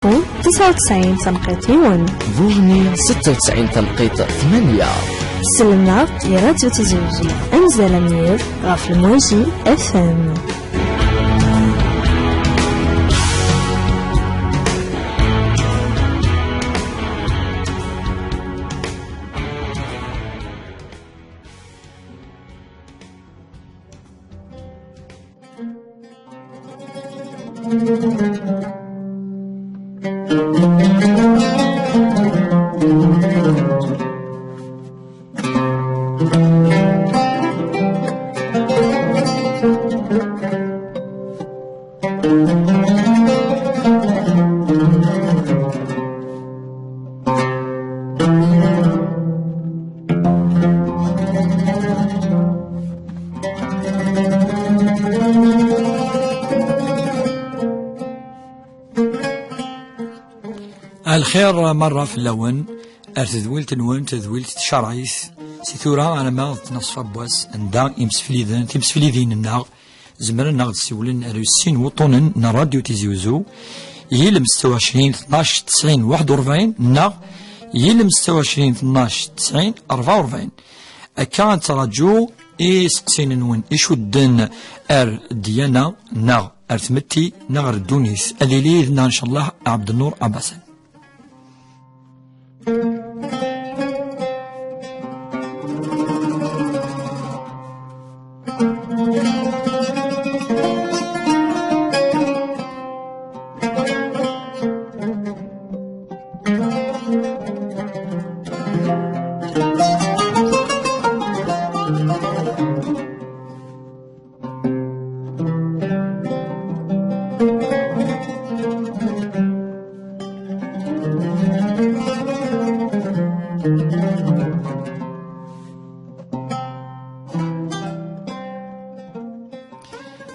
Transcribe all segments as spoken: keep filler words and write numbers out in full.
تسعة وتسعين تنقيط واحد. Buhni ستة وتسعين تنقيط ثمانية. Sellemt i Radio Tizi Uzzu, anzal amenyaf ɣef Lmwaji F M. Lxir merra fell-awen, ar tedwilt-nwen, tadwilt tcerɛit, si tura arma d ttnaṣfa n wass, anda imsefliden, timseflidin-nneɣ, zemren ad ɣ-d-siwlen ar sin wuṭṭunen n Radio Tizi Uzzu, yilem ستة وعشرين اثناش تسعين واحد وأربعين neɣ yilem ستة وعشرين اثناش تسعين أربعة وأربعين. Akka ad ttraǧu iseqsiyen-nwen icudden ar ddyana neɣ ar tmetti neɣ ar ddunit. Ad yili yid-neɣ, ncallah, Ɛebdennur Abasan.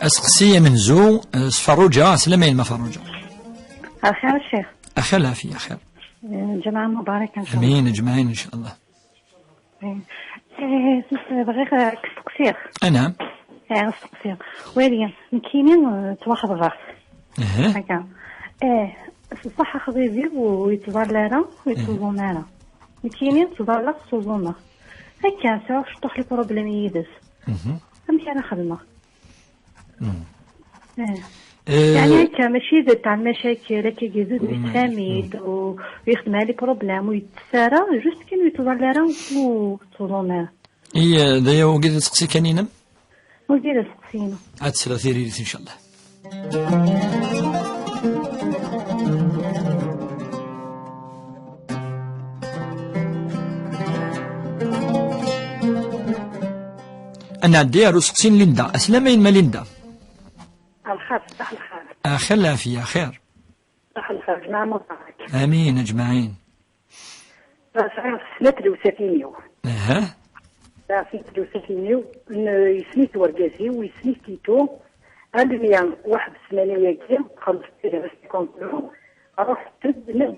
Aseqsi amenzu, eh, s Ferruǧa, ɛeslama-m a Ferruǧa. Axir a ccix. Axir lɛafiya, axir. Eh, lǧemɛa mubaraka, ncallah. Amin, aǧmaɛin, ncallah. Eh, eh, bɣiɣ, eh, ad k-steqsiɣ. Anɛam. Eh, ad k-steqsiɣ. Wali, nekkini, eh, ttwaxeḍbeɣ. Aha. Akka. Eh, ṣṣeḥ axḍib-iw ur yettẓalla ara, ur yettuẓum ara. Nekkini ttẓallaɣ, ttuẓumeɣ. Akka, sɛiɣ ciṭuḥ le problème yid-s. Mhm. Amek ara xedmeɣ? Mm. Eh. Eh, yeɛni akka, mačči d tɛemmac akka, akka yezud, mm, yesfami-d, mm, u yexdem-as les problèmes, ur yettess ara, juste kan ur yettẓalla ara, ur yettẓum ara. I, eh, d aya wagi d aseqsi kan-inem? Wagi d aseqsi-inu. Ad tesleḍ tiririt, ncallah. Ad nɛeddi ar useqsi n Linda. Aslama yelma Linda. Lxir, ṣṣeḥ lxir. Axir lɛafiya, axir. Ṣṣeḥ lxir, jmaɛ mubarak. Amin, aǧmaɛin. Sɛiɣ snat lewsatin-iw. Aha. Sɛiɣ snat lewsatin-iw, n-, yessen-it wergaz-iw, yessen-it Tito. Almi waḥed ssmana-yagi, xelṣ-d sekontru, ruḥ-d, n-, n-,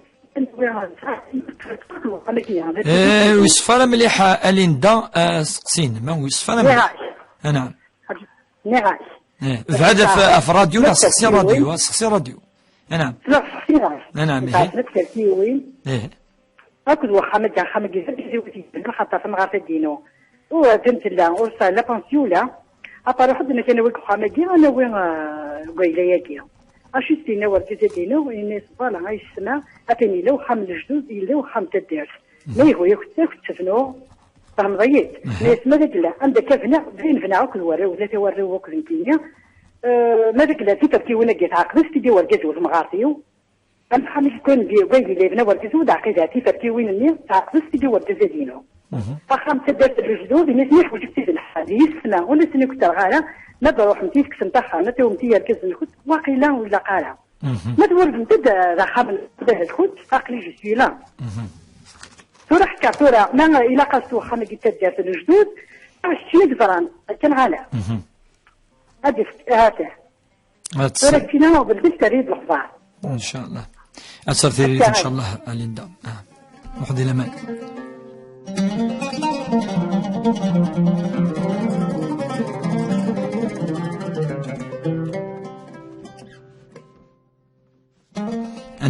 Eh, ur yeṣfa ara mliḥ, a Linda, eh, seqsin, ma ur yeṣfa ara mliḥ. Nniɣ-ak. Anɛam. Nniɣ-ak. Eh, bɛed af, af radio, neɣ seqsi radio, seqsi radio. Anɛam. Neɣ seqsi radio. Anɛam, ihi. Neɣ seqsi radio. Eh. Akked wexxam-agi, axxam-agi, d tiziwit yellan, xaṭer tamɣart-agi-inu ur din tella, ur tesɛi la pension la. Apar uḥud nekk ad nawi deg uxxam-agi, ad nawi, ah, deg wayla-agi. Acu i s-d-yenna wergaz-agi-inu? Yenna-yas, voilà, ay ssma, atan yella uxxam n lejdud, yella uxxam n taddart. Ma yehwa-yak ad k-tt-bnuɣ, tfehmeḍ-iyi-d? Aha. Yenna-yas, ma d agella, anda akka bniɣ, dayen bniɣ akked warraw, tlata warraw akked nekkini. Eh, ma d agella, tiferkiwin-agi tɛeqbes-t-id i wergaz-iw temɣart-iw. Am axxam-agi kan di, wagi la yebna wergaz-iw d aɛqidat, tiferkiwin-nni tɛeqbes-t-id i wergaz-agi-inu. Mhm. Axxam n taddart n lejdud, nitni ḥwaǧen-t-id lḥal, d yessetma, ur asen-ikettereɣ ara, ma d-ruḥemt i tekksemt axxam, ad tawimt i yergazen-nkent, waqila ur ilaq ara. Mhm. Ma twurdemt-d, d axxam n taddart-nkent, aql-i je suis là. Mhm. Tura ḥka, tura, ma ilaq-as wexxam-agi n taddart n lejdud, keččini i yeẓran, akka neɣ ala? Mhm. Ad ifk, hata. Ad tura kina uɣbel d terrid lexbar. Incallah. Ad terrid, incallah, a Linda. Ah. Ruḥ di laman.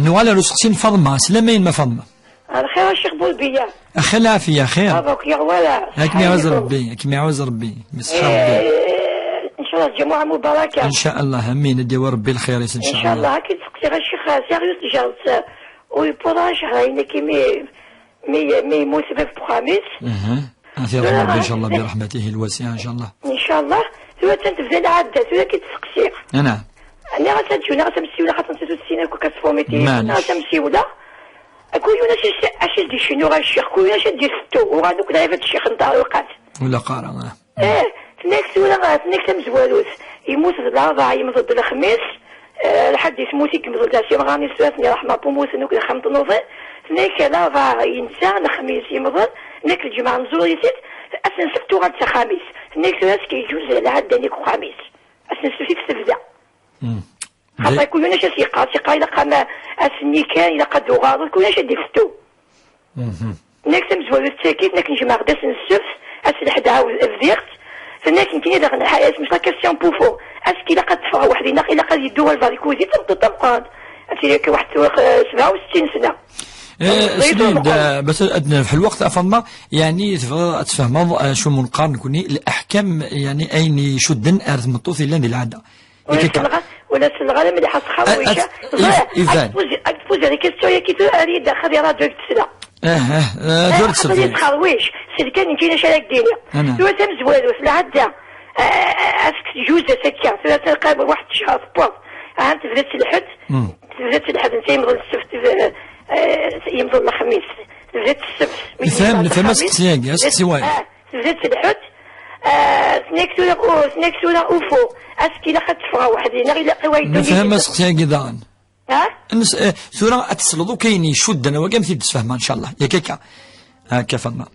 Nuɣal ar useqsi n Faḍma. Slama-inem a Faḍma. Lxir a Ccix Burbiya. Axir lɛafiya, xir. Baba-k yaɣ wala. Ad kem-iɛuz Rebbi, ad kem-iɛuz Rebbi. Mesḥa Rebbi. Ncallah lǧamuɛa mubaraka. Ncallah, amin. Ad yawi Rebbi lxir-is, ncallah. Ncallah, ad k-id-seqsiɣ a Ccix, sɛiɣ yiwet tjeṛṛet, ur yewwiḍ ara cehrayen-agi mi, mi, mi yemmut bab n uxxam-is. Aha. Ad t-yerḥem Rebbi, ncallah, bi raḥmatihi lwasiɛa, ncallah. Ncallah. Tura attan tebda lɛadda, tura ad k-id-seqsiɣ. Anɛam. Nniɣ-as ad ǧǧun, nniɣ-as ad m-ssiwleɣ, xaṭer nettat ur tessin akk asfurmiti. Maɛlic. Nniɣ-as ad m-ssiwleɣ. Kul yiwen acu, acu i s-d-icennu ɣer ccix, kul yiwen acu i s-d-isettu, uɣalen akk lɛibad ccix n ddar lqat. Ur ilaq ara, ah. Eh, tenna-k tura, tenna-k tamezwarut, yemmut d larebɛa, yemḍel-d lexmis, eh, lḥedd yemmut i yemḍel d asimɣar-nni s tuyat-nni, ṛeḥma n wumuten akk d axxam n tnuḍin, tenna-k larebɛa yensa, lexmis yemḍel, tenna-k lǧemɛa nẓur-it-id, ass n ssebt tuɣal-d s axxam-is, tenna-k tura ass-agi yeǧǧuz lɛadda-nni deg uxxam-is, ass n ssebt i tebda. Hmm. Xaṭer kul yiwen acu as-yeqqar, as-yeqqar ilaq am ass-nni kan, ilaq ad d-tuɣaleḍ, kul yiwen acu ad d-isettu. Mhm. Nekk tamezwarut d tagi, nekk nejmeɛ-d ass n ssebt, ass n lḥedd ɛawed bdiɣ-tt. Tenna-k nekkini daɣen, ḥa-, isem-is la question n Pufur. Est-ce que ilaq ad teffeɣ weḥd-i neɣ ilaq ad yeddu walbeɛḍ, kul yiwen d tameṭṭut tameqqrant. Ad tili akka waḥed tura, eh, sebɛa u settin sna. Eh, ẓid snin, wala da, bas ad nerbeḥ lweqt, a Faḍma, yeɛni tebɣiḍ ad tfehmeḍ, eh, acu mu neqqar nekkni, leḥkam, yeɛni ayen icudden ar tmeṭṭut yellan di lɛada. Ur la selleɣ, ur la selleɣ ara mliḥ, a Sxawic. Ad, ad, ẓriɣ, iv-, ivan. Ad tfuz, ad tfuz ar la question-yagi tura, ar yid-, axaṭer i ṛaǧu ad tesla. Ah, ah, ah, tura xaṭer tesla. Yettxerwic, sel kan nekkini acu ara k-d-iniɣ. Ana. Tura tamezwarut, lɛadda, ah, ah, ah, ass tǧuz ass akka, tura telqa waḥed ccehṛ tewweḍ. Aha, tebda-tt lḥedd, mm, tebda-tt lḥedd, netta yemḍel ssebt, eh, eh, yemḍel lexmis, tebda-tt ssebt. Nefhem, nefhem aseqsi-agi, aseqsi wayeḍ. Ah. Tebda-tt lḥedd, ah, tenna-k tura, oh, tenna-k tura ufu. Est-ce que ilaq ad teffeɣ weḥd-i, neɣ ilaq i wayeḍ? Nefhem aseqsi-agi daɣen. Ha? Nes-, eh, tura ad tesleḍ akk ayen icudden, wagi ad am-t-id-sfehmeɣ, ncallah. Yak akka. Akka, Faḍma.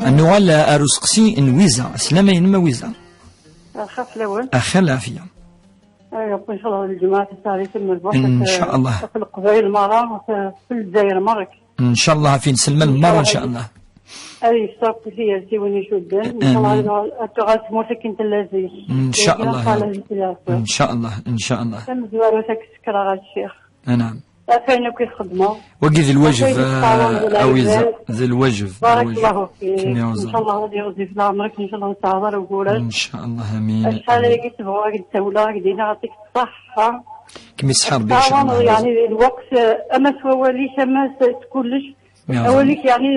Ad nuɣal ar useqsi n Wiza. Slama-inem a Wiza. Lxir fell-awen. Axir lɛafiya. Ay, Rebbi, ncallah, lǧemɛa tasaɛdit n lmerbuḥ. Ncallah. Ɣef Leqbayel merra, ɣef, ɣef Lezzayer merra. Ncallah, ɣef inselmen merra, ncallah. Ad yefk Rebbi tiyersiwin icudden. Ncallah, amin. Ad tuɣal tmurt akken tella zik. Ncallah. Ncallah, ncallah. Tamezwarut ad k-sekreɣ a ccix. Anɛam. Ɣef wayen akk i txedmeḍ. Wagi d lwajeb, ɣef wayen i tettaɛawaneḍ, ah, a Wiza, lɛibad. D lwajeb, d lwajeb. Barakallahu fik. Kem-iɛuzr. Ncallah ad yeɣzif leɛmer-ik, ncallah ur teɛḍer uguren. Ncallah, amin. Acḥal ayagi tebɣu ad k-d-tawleɣ, ad k-d-iniɣ, ad ṭik ṣṣeḥḥa. Kem-iṣeḥḥa Rebbi, ncallah. Yeɛṭik lweqt, ama s wawal-ik, ama s, s kullec. Kem-iɛuzr. Awal-ik, yeɛni,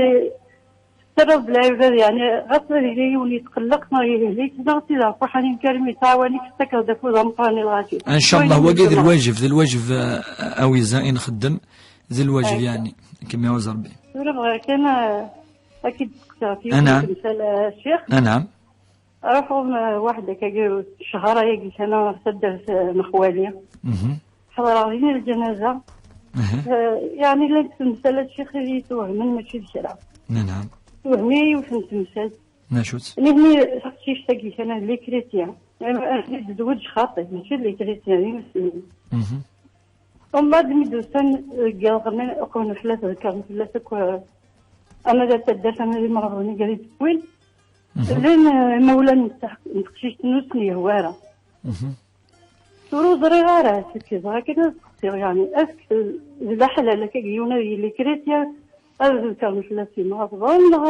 terriḍ-d lɛibad, yeɛni, ɣas ad yili yiwen yetqelleq neɣ yehlik, neɣ ad t-id-ɣef waḥanin kan mi yettɛawan-ik, tettakeḍ-d afud ameqqran i lɣaci. Ncallah, wagi d lwajeb, d lwajeb, eh, a Wiza i nxeddem, d lwajeb, yeɛni. Kem-iɛuzr Rebbi. Tura bɣiɣ kan, eh, ad k-id-steqsiɣ ɣef yiwet n temsal, a Ccix. Anɛam. Ruḥeɣ, eh, waḥed akkagi, ccehṛ ayagi kan, ɣer taddart, eh, n xwali. Mhm. Ḥeḍreɣ din lǧanaza. Mhm. Eh, yeɛni llant temsal a Ccix i yi-twehhmen, mačči d kra. Anɛam. Twehhem-iyi yiwet n temsal. Acu-tt? Nitni taqcict-agi kan, d les chrétiens. Eh, eh, tezweǧ xaṭi, mačči d les chrétiens, d imuslimen. Mhm. Umbeɛd mi d-usan deg iɣeqmen, uqmen fell-as, ḍekkren fell-as akk, eh, ama d at taddart, ama d imɣaren i gar-i d-wwin. Mhm. Llan, eh, imawlan n teq-, n teqcict-nni ur sen-yehwa ara. Mhm. Tura ur ẓriɣ ara, seg dɣa kan ad steqsiɣ, yeɛni, est-ce que d laḥlal akka deg yiwen ad yili chrétien, ad ḍekkren fell-as imɣaren, neɣ,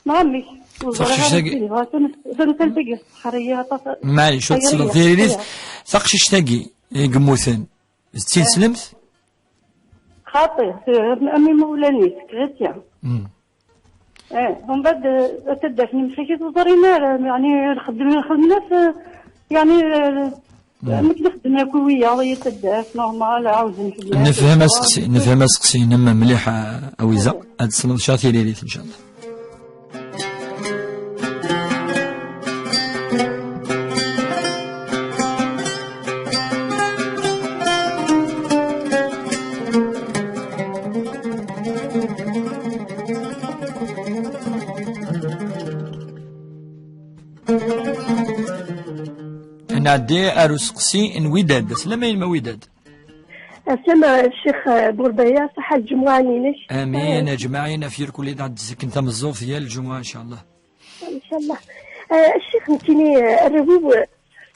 neɣ amek? Ur ẓriɣ ara. Taqcict-agi, dɣa tan-, tamsalt-agi tseḥḥer-iyi aṭas. Maɛlic, ur tesleḍ tiririt. Taqcict-agi i yemmuten, d tineslemt? Xaṭi, am imawlan-is, chrétien. Mm. Eh, umbeɛd, eh, taddart n Mexrek ur ẓrin ara, yeɛni, lxedm, lxedm-as, eh, yeɛni, eh, mm, amek i xeddmen akk wiyaḍ i taddart, normal, ɛawden fell-as. Nefhem aseqsi, nefhem aseqsi-inem mliḥ, a, a Wiza. Ad tesleḍ ca tiririt, ncallah. Nɛeddi ar useqsi n Widad. Aslama-inem a Widad. Aslam, eh, Ccix, eh, Burbaya, ṣaḥa lǧemɛa-inek. Amin, eh, ajmaɛin, af yir kulli d ad d-tzekken tameẓẓuɣt yal lǧemɛa, ncallah. Ncallah. Eh, Ccix, nekkini, eh, arraw-iw, eh,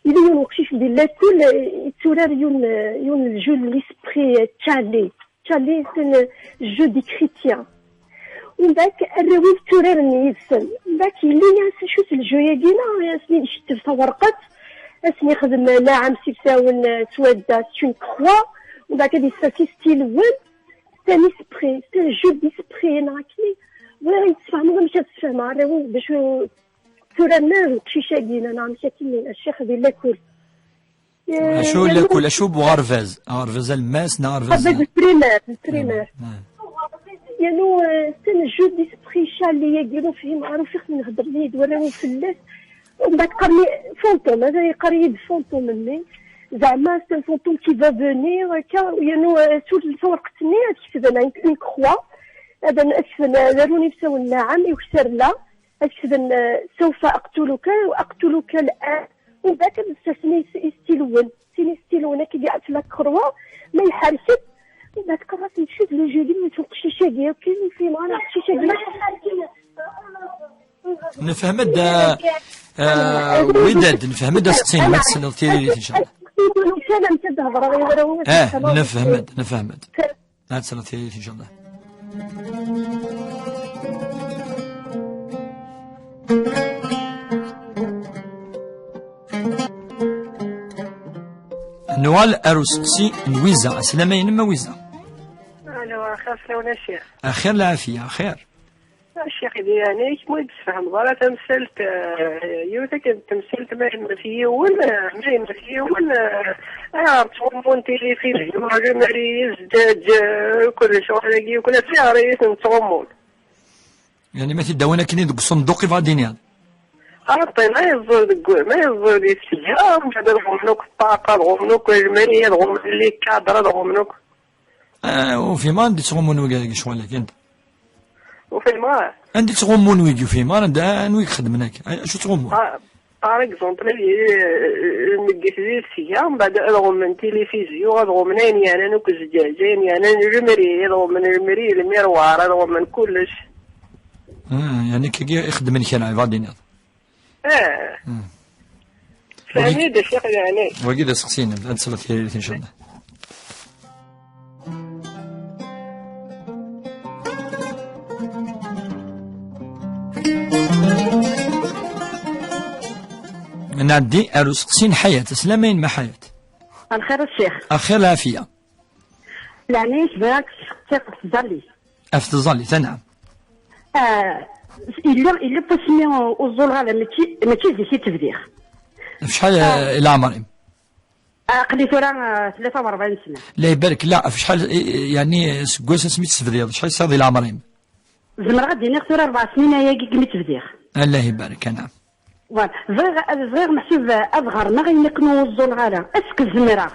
yella yiwen uqcic di lakul, eh, yetturar yiwen, eh, yiwen n jeu n l'esprit, eh, tcali. Tcali, c'est un jeu des chrétiens. Umbeɛd, arraw-iw tturaren yid-sen. Umbeɛd, yella-yas acu-t lǧu-yagi, neɣ asen-id-icettel tawerqet, asen-ixdem laɛam s ibsawen, eh, s wadda, c'est une croix. Umbeɛd, ad yessers istiluwen, c'est un esprit, c'est un jeu d'esprit, neɣ akken. Bɣiɣ ad yi-tesfehmeḍ amek ad sfehmeɣ arraw-iw d acu tturaren lqcic-agi, neɣ amek akken, a ccix di lakul. Eh, acu yernu lakul, acu bu aɣerbaz? Aɣerbaz alemmas neɣ aɣerbaz? Aɣerbaz primaire, primaire. Ah. Yernu, eh, c'est un jeu d'esprit, cali-agi, ur fhimeɣ ara, ufiɣ-ten heddren-iyi-d warraw fell-as. Umbeɛd qqaren-iyi fantôme, hada yeqqar-iyi-d fantôme-nni. Zeɛma c'est un fantôme qui va venir, akka, yernu, eh, tul tawerqet-nni ad ketben une, une croix, ad, ad ketben, ad arun ibsawen n laɛam, i ukessar la, ad ketben, eh, سوف أقتلك وأقتلك الآن. Umbeɛd ad ssersen is-, istiluwen. Sin istiluwen akka i iɛeṭṭel la croix, ma iḥerk-d. Umbeɛd qqareɣ-asen, "Acu d le jeu-agi, ma yettun qcic-agi, akken ur fhimeɣ ara qcic-agi." Nefhem-d, eh, eh, Widad, nefhem-d aseqsi-nnem, ad tesleḍ tiririt, ncallah. Kan amek ad hedreɣ i warraw-iw, ah, nefhem-d, nefhem-d. Ad tesleḍ tiririt, ncallah. Nuɣal ar useqsi n Wiza. Aslama-inem a Wiza. Alo, axir fell-awen a ccix. Axir lɛafiya, axir. A ccix, di leɛnaya-k, ma ur d-tessefhmeḍ ara tamsalt, eh, yiwet akken n temsalt, ma yemmet yiwen, eh, ma yemmet yiwen, eh, ayɣer ttɣummun tilifizyun, lemri, zzǧaǧ, eh, kullec, ɣur-agi, kullec, ayɣer i ten-ttɣummun? Yani ma t-id-awin akken deg uṣenduq i bɣa d-iniḍ? Aṭṭin, ma yeẓẓul deg u-, ma yeẓẓul di tesga, mbeɛd ad ɣummen akk ṭṭaqa, ad ɣummen akk lemri, ad ɣummen likadr, ad ɣummen akk. Ah, ur fhimeɣ anda ttɣummun wigi deg ccɣel-agi, anda? Ur fhimeɣ ara. Anda ttɣummun wigi, ur fhimeɣ ara anda, anwa i ixeddmen akka? Ay, acu ttɣummun? Ah, par exemple, eh, eh, meggit di tesga, mbeɛd ad ɣummen tilifizyu, ad ɣummen ayen yeɛnan akk zzǧaǧ, ayen yeɛnan lemri, ad ɣummen lemri, lmirwar, ad ɣummen kullec. Ah, yani akkagi i xeddmen kra, ibɣa d-iniḍ. Eh. Hmm. Fehmi d acu yeɛni. Wagi d aseqsi-inem, ad tesleḍ tiririt, ncallah. Nɛeddi ar useqsi n Ḥayat. Aslama-inem a Ḥayat. Lxir a ccix. Axir lɛafiya. Leɛnaya-k bɣiɣ ad k-sseqsiɣ ɣef tẓallit. Ɣef tẓallit, anɛam. Ah, illa, illa wasmi ur ẓẓuleɣ ara, mačči, mačči zik i tt-bdiɣ. Ɣef acḥal, ah, eh, i leɛmer-im? Aql-i tura, ah, tlata u rebɛin sna. La ibarek, la, ɣef acḥal, eh, eh, yani, seg wass asmi tt-tebdiḍ, acḥal tesɛiḍ i leɛmer-im? Zemreɣ ad d-iniɣ tura rebɛa snin ayagi i mi tt-bdiɣ. Allah ibarek, anɛam. Voilà. Bɣiɣ, bɣiɣ meḥsub ad ɣermeɣ ayen akken ur ẓẓuleɣ ara. Est-ce que zemreɣ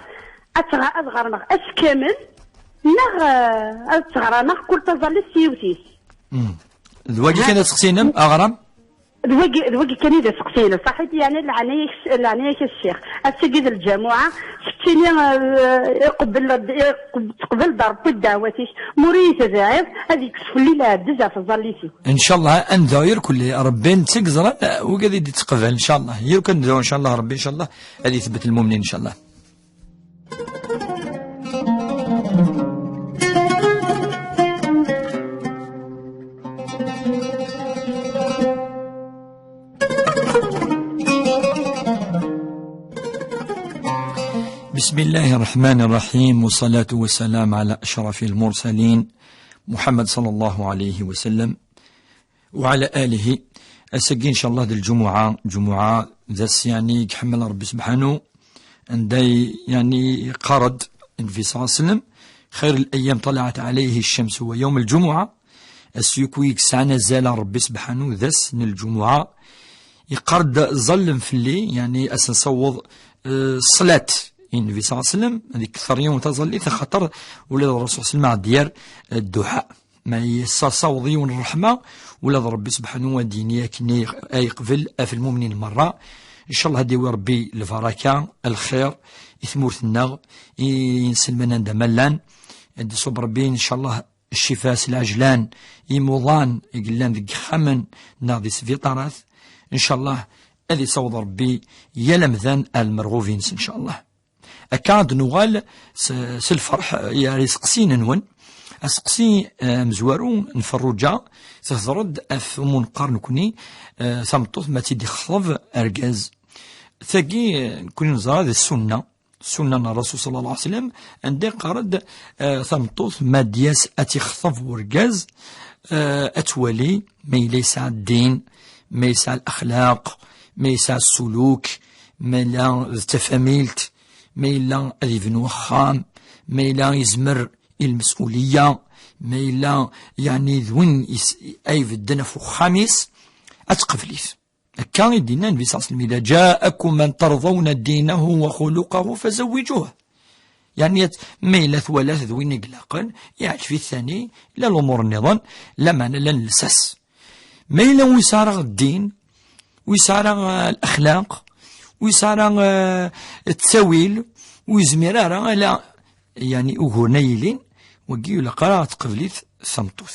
ad tɣ-, ad ɣermeɣ ass kamel, neɣ, eh, ad tt-ɣreɣ, neɣ kul taẓallit s yiwet-is? Hmm. D wagi kan aseqsi-inem, aɣram? D wagi, d wagi kan i d aseqsi-inem. Saḥit, yani, leɛnaya-k, leɛnaya-k a ccix. Ass-agi d lǧamuɛa, keččini, eh, iqbel, iqb-, teqbel-d Rebbi ddeɛwat-ik. Ma ur iyi-tedɛiḍ, ad yekkes fell-i leɛdez ɣef tẓallit-iw. Ncallah, ad nedɛu irkelli, Rebbi netta i yeẓran, eh, wigad i d-ittqabal, ncallah. Iruk ad nedɛu, ncallah, Rebbi, ncallah, ad itbeɛ lmumnin, ncallah. بسم الله الرحمن الرحيم، والصلاة والسلام على أشرف المرسلين، محمد صلى الله عليه وسلم وعلى آله. Ass-agi, ncallah, d lǧumuɛa, lǧumuɛa d ass, yani, i iḥemmel Rebbi sebḥanu, anda i, yani, iqqar-d Nnbi ṣalla Llahu ɛalayhi wa sallam: خير الأيام طلعت عليه الشمس هو يوم الجمعة. Ass yakk i yesɛan azal ar Rebbi sebḥanu d ass n lǧumuɛa. Iqqar-d: ẓẓallem fell-i, yani ad s-nessaweḍ, eh, ṣṣalat i Nnbi ṣalla Llahu ɛalayhi wa sallam, ad ikter yiwen taẓallit, axaṭer ula d Ṛṛasul ṣalla Llahu ɛalayhi wa sallam ad d-yerr, eh, dduɛa. Ma yessasaweḍ yiwen ṛṛeḥma, ula d Ṛebbi sebḥanu ad d-yini akken ay, ay yeqbel ɣef lmumnin merra. Ncallah ad d-yawi Ṛebbi lbaraka, lxir i tmurt-nneɣ, i yinselmen anda ma llan. Ad d-iṣubb Ṛebbi, ncallah, ccifa s lɛejlan i imuḍan i yellan deg yixxamen neɣ di sbiṭarat. Ncallah ad isaweḍ Ṛebbi yal amdan ar lmerɣub-ines, ncallah. Akka ad nuɣal s, s lferḥ ar iseqsiyen-nwen. Aseqsi, eh, amezwaru n Ferruǧa, tehder-d ɣef umuneqqar nekni, eh, tameṭṭut ma tt-id-ixḍeb argaz. Tagi, eh, nekni neẓra d ssunna, ssunna n Ṛṛasul ṣalla Llahu ɛalayhi wa sallam, anda iqqar-d, eh, tameṭṭut ma d-yas ad tt-ixḍeb urgaz, eh, ad twali ma yella yesɛa ddin, ma yesɛa lexlaq, ma yesɛa ssuluk, ma yella d tafamilt, ma yella ad yebnu axxam, ma yella yezmer i lmes'uliya, ma yella, yeɛni, d win is-, ay ibedden ɣef uxxam-is, ad tqebl-it. Akka i d-yenna Nnbi ṣalla Llahu ɛalayhi wa sallam: "إذا جاءكم من ترضون دينه وخلقه فزوجوه." Yeɛni, at-, ma yella twala-t d win i ilaqen, iɛǧeb-it tani, la lumuṛ nniḍen, lameɛna la llsas. Ma yella ur yesɛi ara ddin, ur yesɛi ara, eh, lexlaq, ur yesɛi ara, eh, ttawil, ur yezmir ara ala, yeɛni, uguren ay yilin, wagi ur ilaq ara ad tqebl-it tameṭṭut.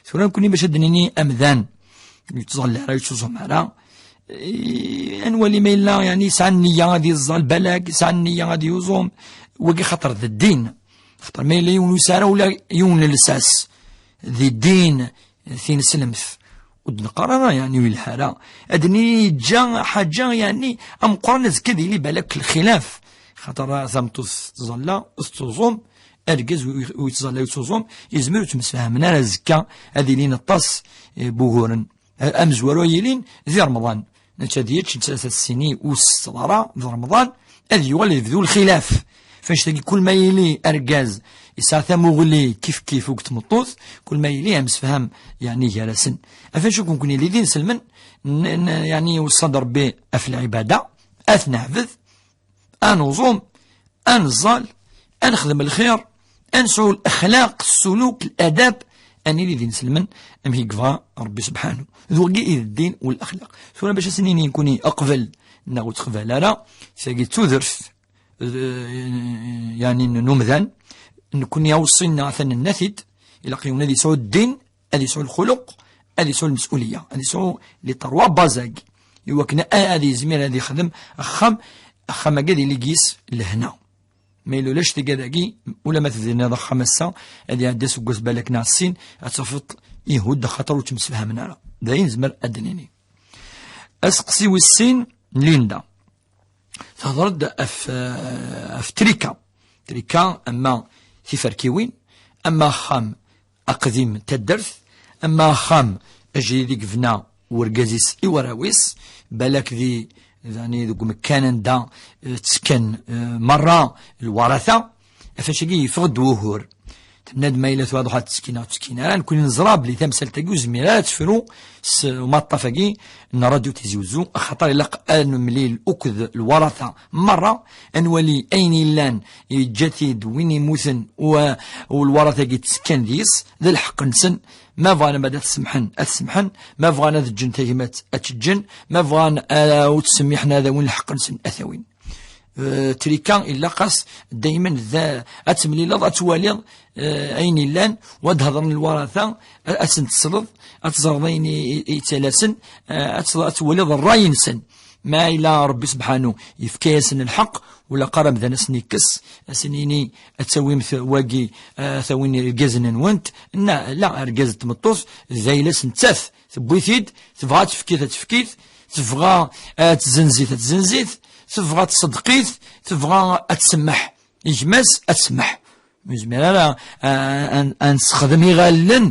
Tura nekni bac ad d-nini amdan ur yettẓalla ara, ur yettuẓum ara, i, ad nwali ma yella, yeɛni, yesɛa nniya ad yeẓẓal, balak yesɛa nniya ad yuẓum, wagi xaṭer d ddin. Xaṭer ma yella yiwen ur yesɛi ara ula yiwen n llsas di ddin, tineslemt, ur d-neqqar ara, yeɛni, ur yelha ara. Ad d-nini yeǧǧa ḥaǧa, yeɛni, ameqqran, azekka ad yili balak lxilaf. Xaṭer tameṭṭut tettẓalla, tettuẓum, argaz ur, ur yettẓalla, ur yettuẓum, yezmer ur ttemsefhamen ara, azekka ad ilin aṭas, eh, n wuguren. A-, amezwaru ad yilin di Remḍan. Netta ad yečč, netta ad sini ur s-teḍra di Remḍan, ad yuɣal ad yebdu lxilaf. F annect-agi, kul ma yili argaz yesɛa tamuɣli kif kif akked tmeṭṭut, kul ma yili amsefham, yeɛni, gar-asen. Af acu kun yili d inselmen, n-, n-, yeɛni, weṣṣa-d Ṛebbi ɣef lɛibada, ad t-neɛbed, ad nuẓum, ad neẓẓal, ad nexdem lxir, ad nesɛu lexlaq, ssuluk, ladab, ad nili d inselmen amek i yebɣa Ṛebbi subḥanu. D wagi i d ddin u lexlaq. Tura bac ad s-nini nekni qbel neɣ ur teqbal ara, tagi d tudert, eh, yeɛni, n umdan, nekni aweṣṣi-nneɣ atan nenna-t-id, ilaq yiwen ad yesɛu ddin, ad yesɛu lxuluq, ad yesɛu lmes'uliya, ad yesɛu les trois bases-agi, iwakken a-, ad yezmir ad yexdem axxam, axxam-agi ad yili deg-s lehna. Ma yella ulac tigad-agi, ula ma tebniḍ axxam ass-a, ad iɛeddi aseggas balak neɣ sin, ad tafeḍ ihudd axaṭer ur ttemsefhamen ara. D ayen nezmer ad d-nini. Aseqsi wis sin, Linda. Tehder-d ɣef, ɣef trika. Trika, ama tiferkiwin, ama axxam aqdim taddart, ama axxam ajdid i yebna urgaz-is i warraw-is, balak di, dani, deg umekkan anda, eh, ttekkan, eh, merra lwarata, ɣef wacu-agi yeffeɣ-d wugur. Tenna-d ma yella tura ad tettekki neɣ ur tettekki ara. Nekni neẓra belli tamsalt-agi ur tezmir ara ad tefru s umaṭṭaf-agi n Radio Tizi Uzzu, axaṭer ilaq ad nemlil akked lwarata merra, ad nwali ayen yellan yeǧǧa-t-id win yemmuten u, u lwarata-agi ttekkan deg-s, d lḥeqq-nsen. Ma bɣan ad t-semḥen, ad t-semḥen. Ma bɣan ad ǧǧen tagmat, ad tt-ǧǧen. Ma bɣan, ah, ur ttsemmiḥen, ad awin lḥeqq-nsen, ad t-awin. Eh, trika, ilaq-as daymen d, ad temlileḍ, ad twaliḍ, eh, ayen illan, u ad hedren lwarata, a-, ad sen-tesleḍ, ad teẓreḍ ayen i, i, i ttalasen, eh, ad teẓ-, ad twaliḍ ṛṛay-nsen. Ma yella Ṛebbi subḥanu yefka-yasen lḥeqq, ur ilaq ara amdan ad sen-ikkes, ad sen-yini ad tawimt wagi, eh, ad tawin irgazen-nwent. Na, la, argaz d tmeṭṭut, d ayla-s nettat. Tewwi-t-id, tebɣa ad tefk-it, ad tefk-it, tebɣa ad tzenz-it, ad tzenz-it, tebɣa ad tṣeddeq-it, tebɣa ad tsemmeḥ i gma-s, ad tsemmeḥ. Ur nezmir ara a, a, a, a nessexdem iɣallen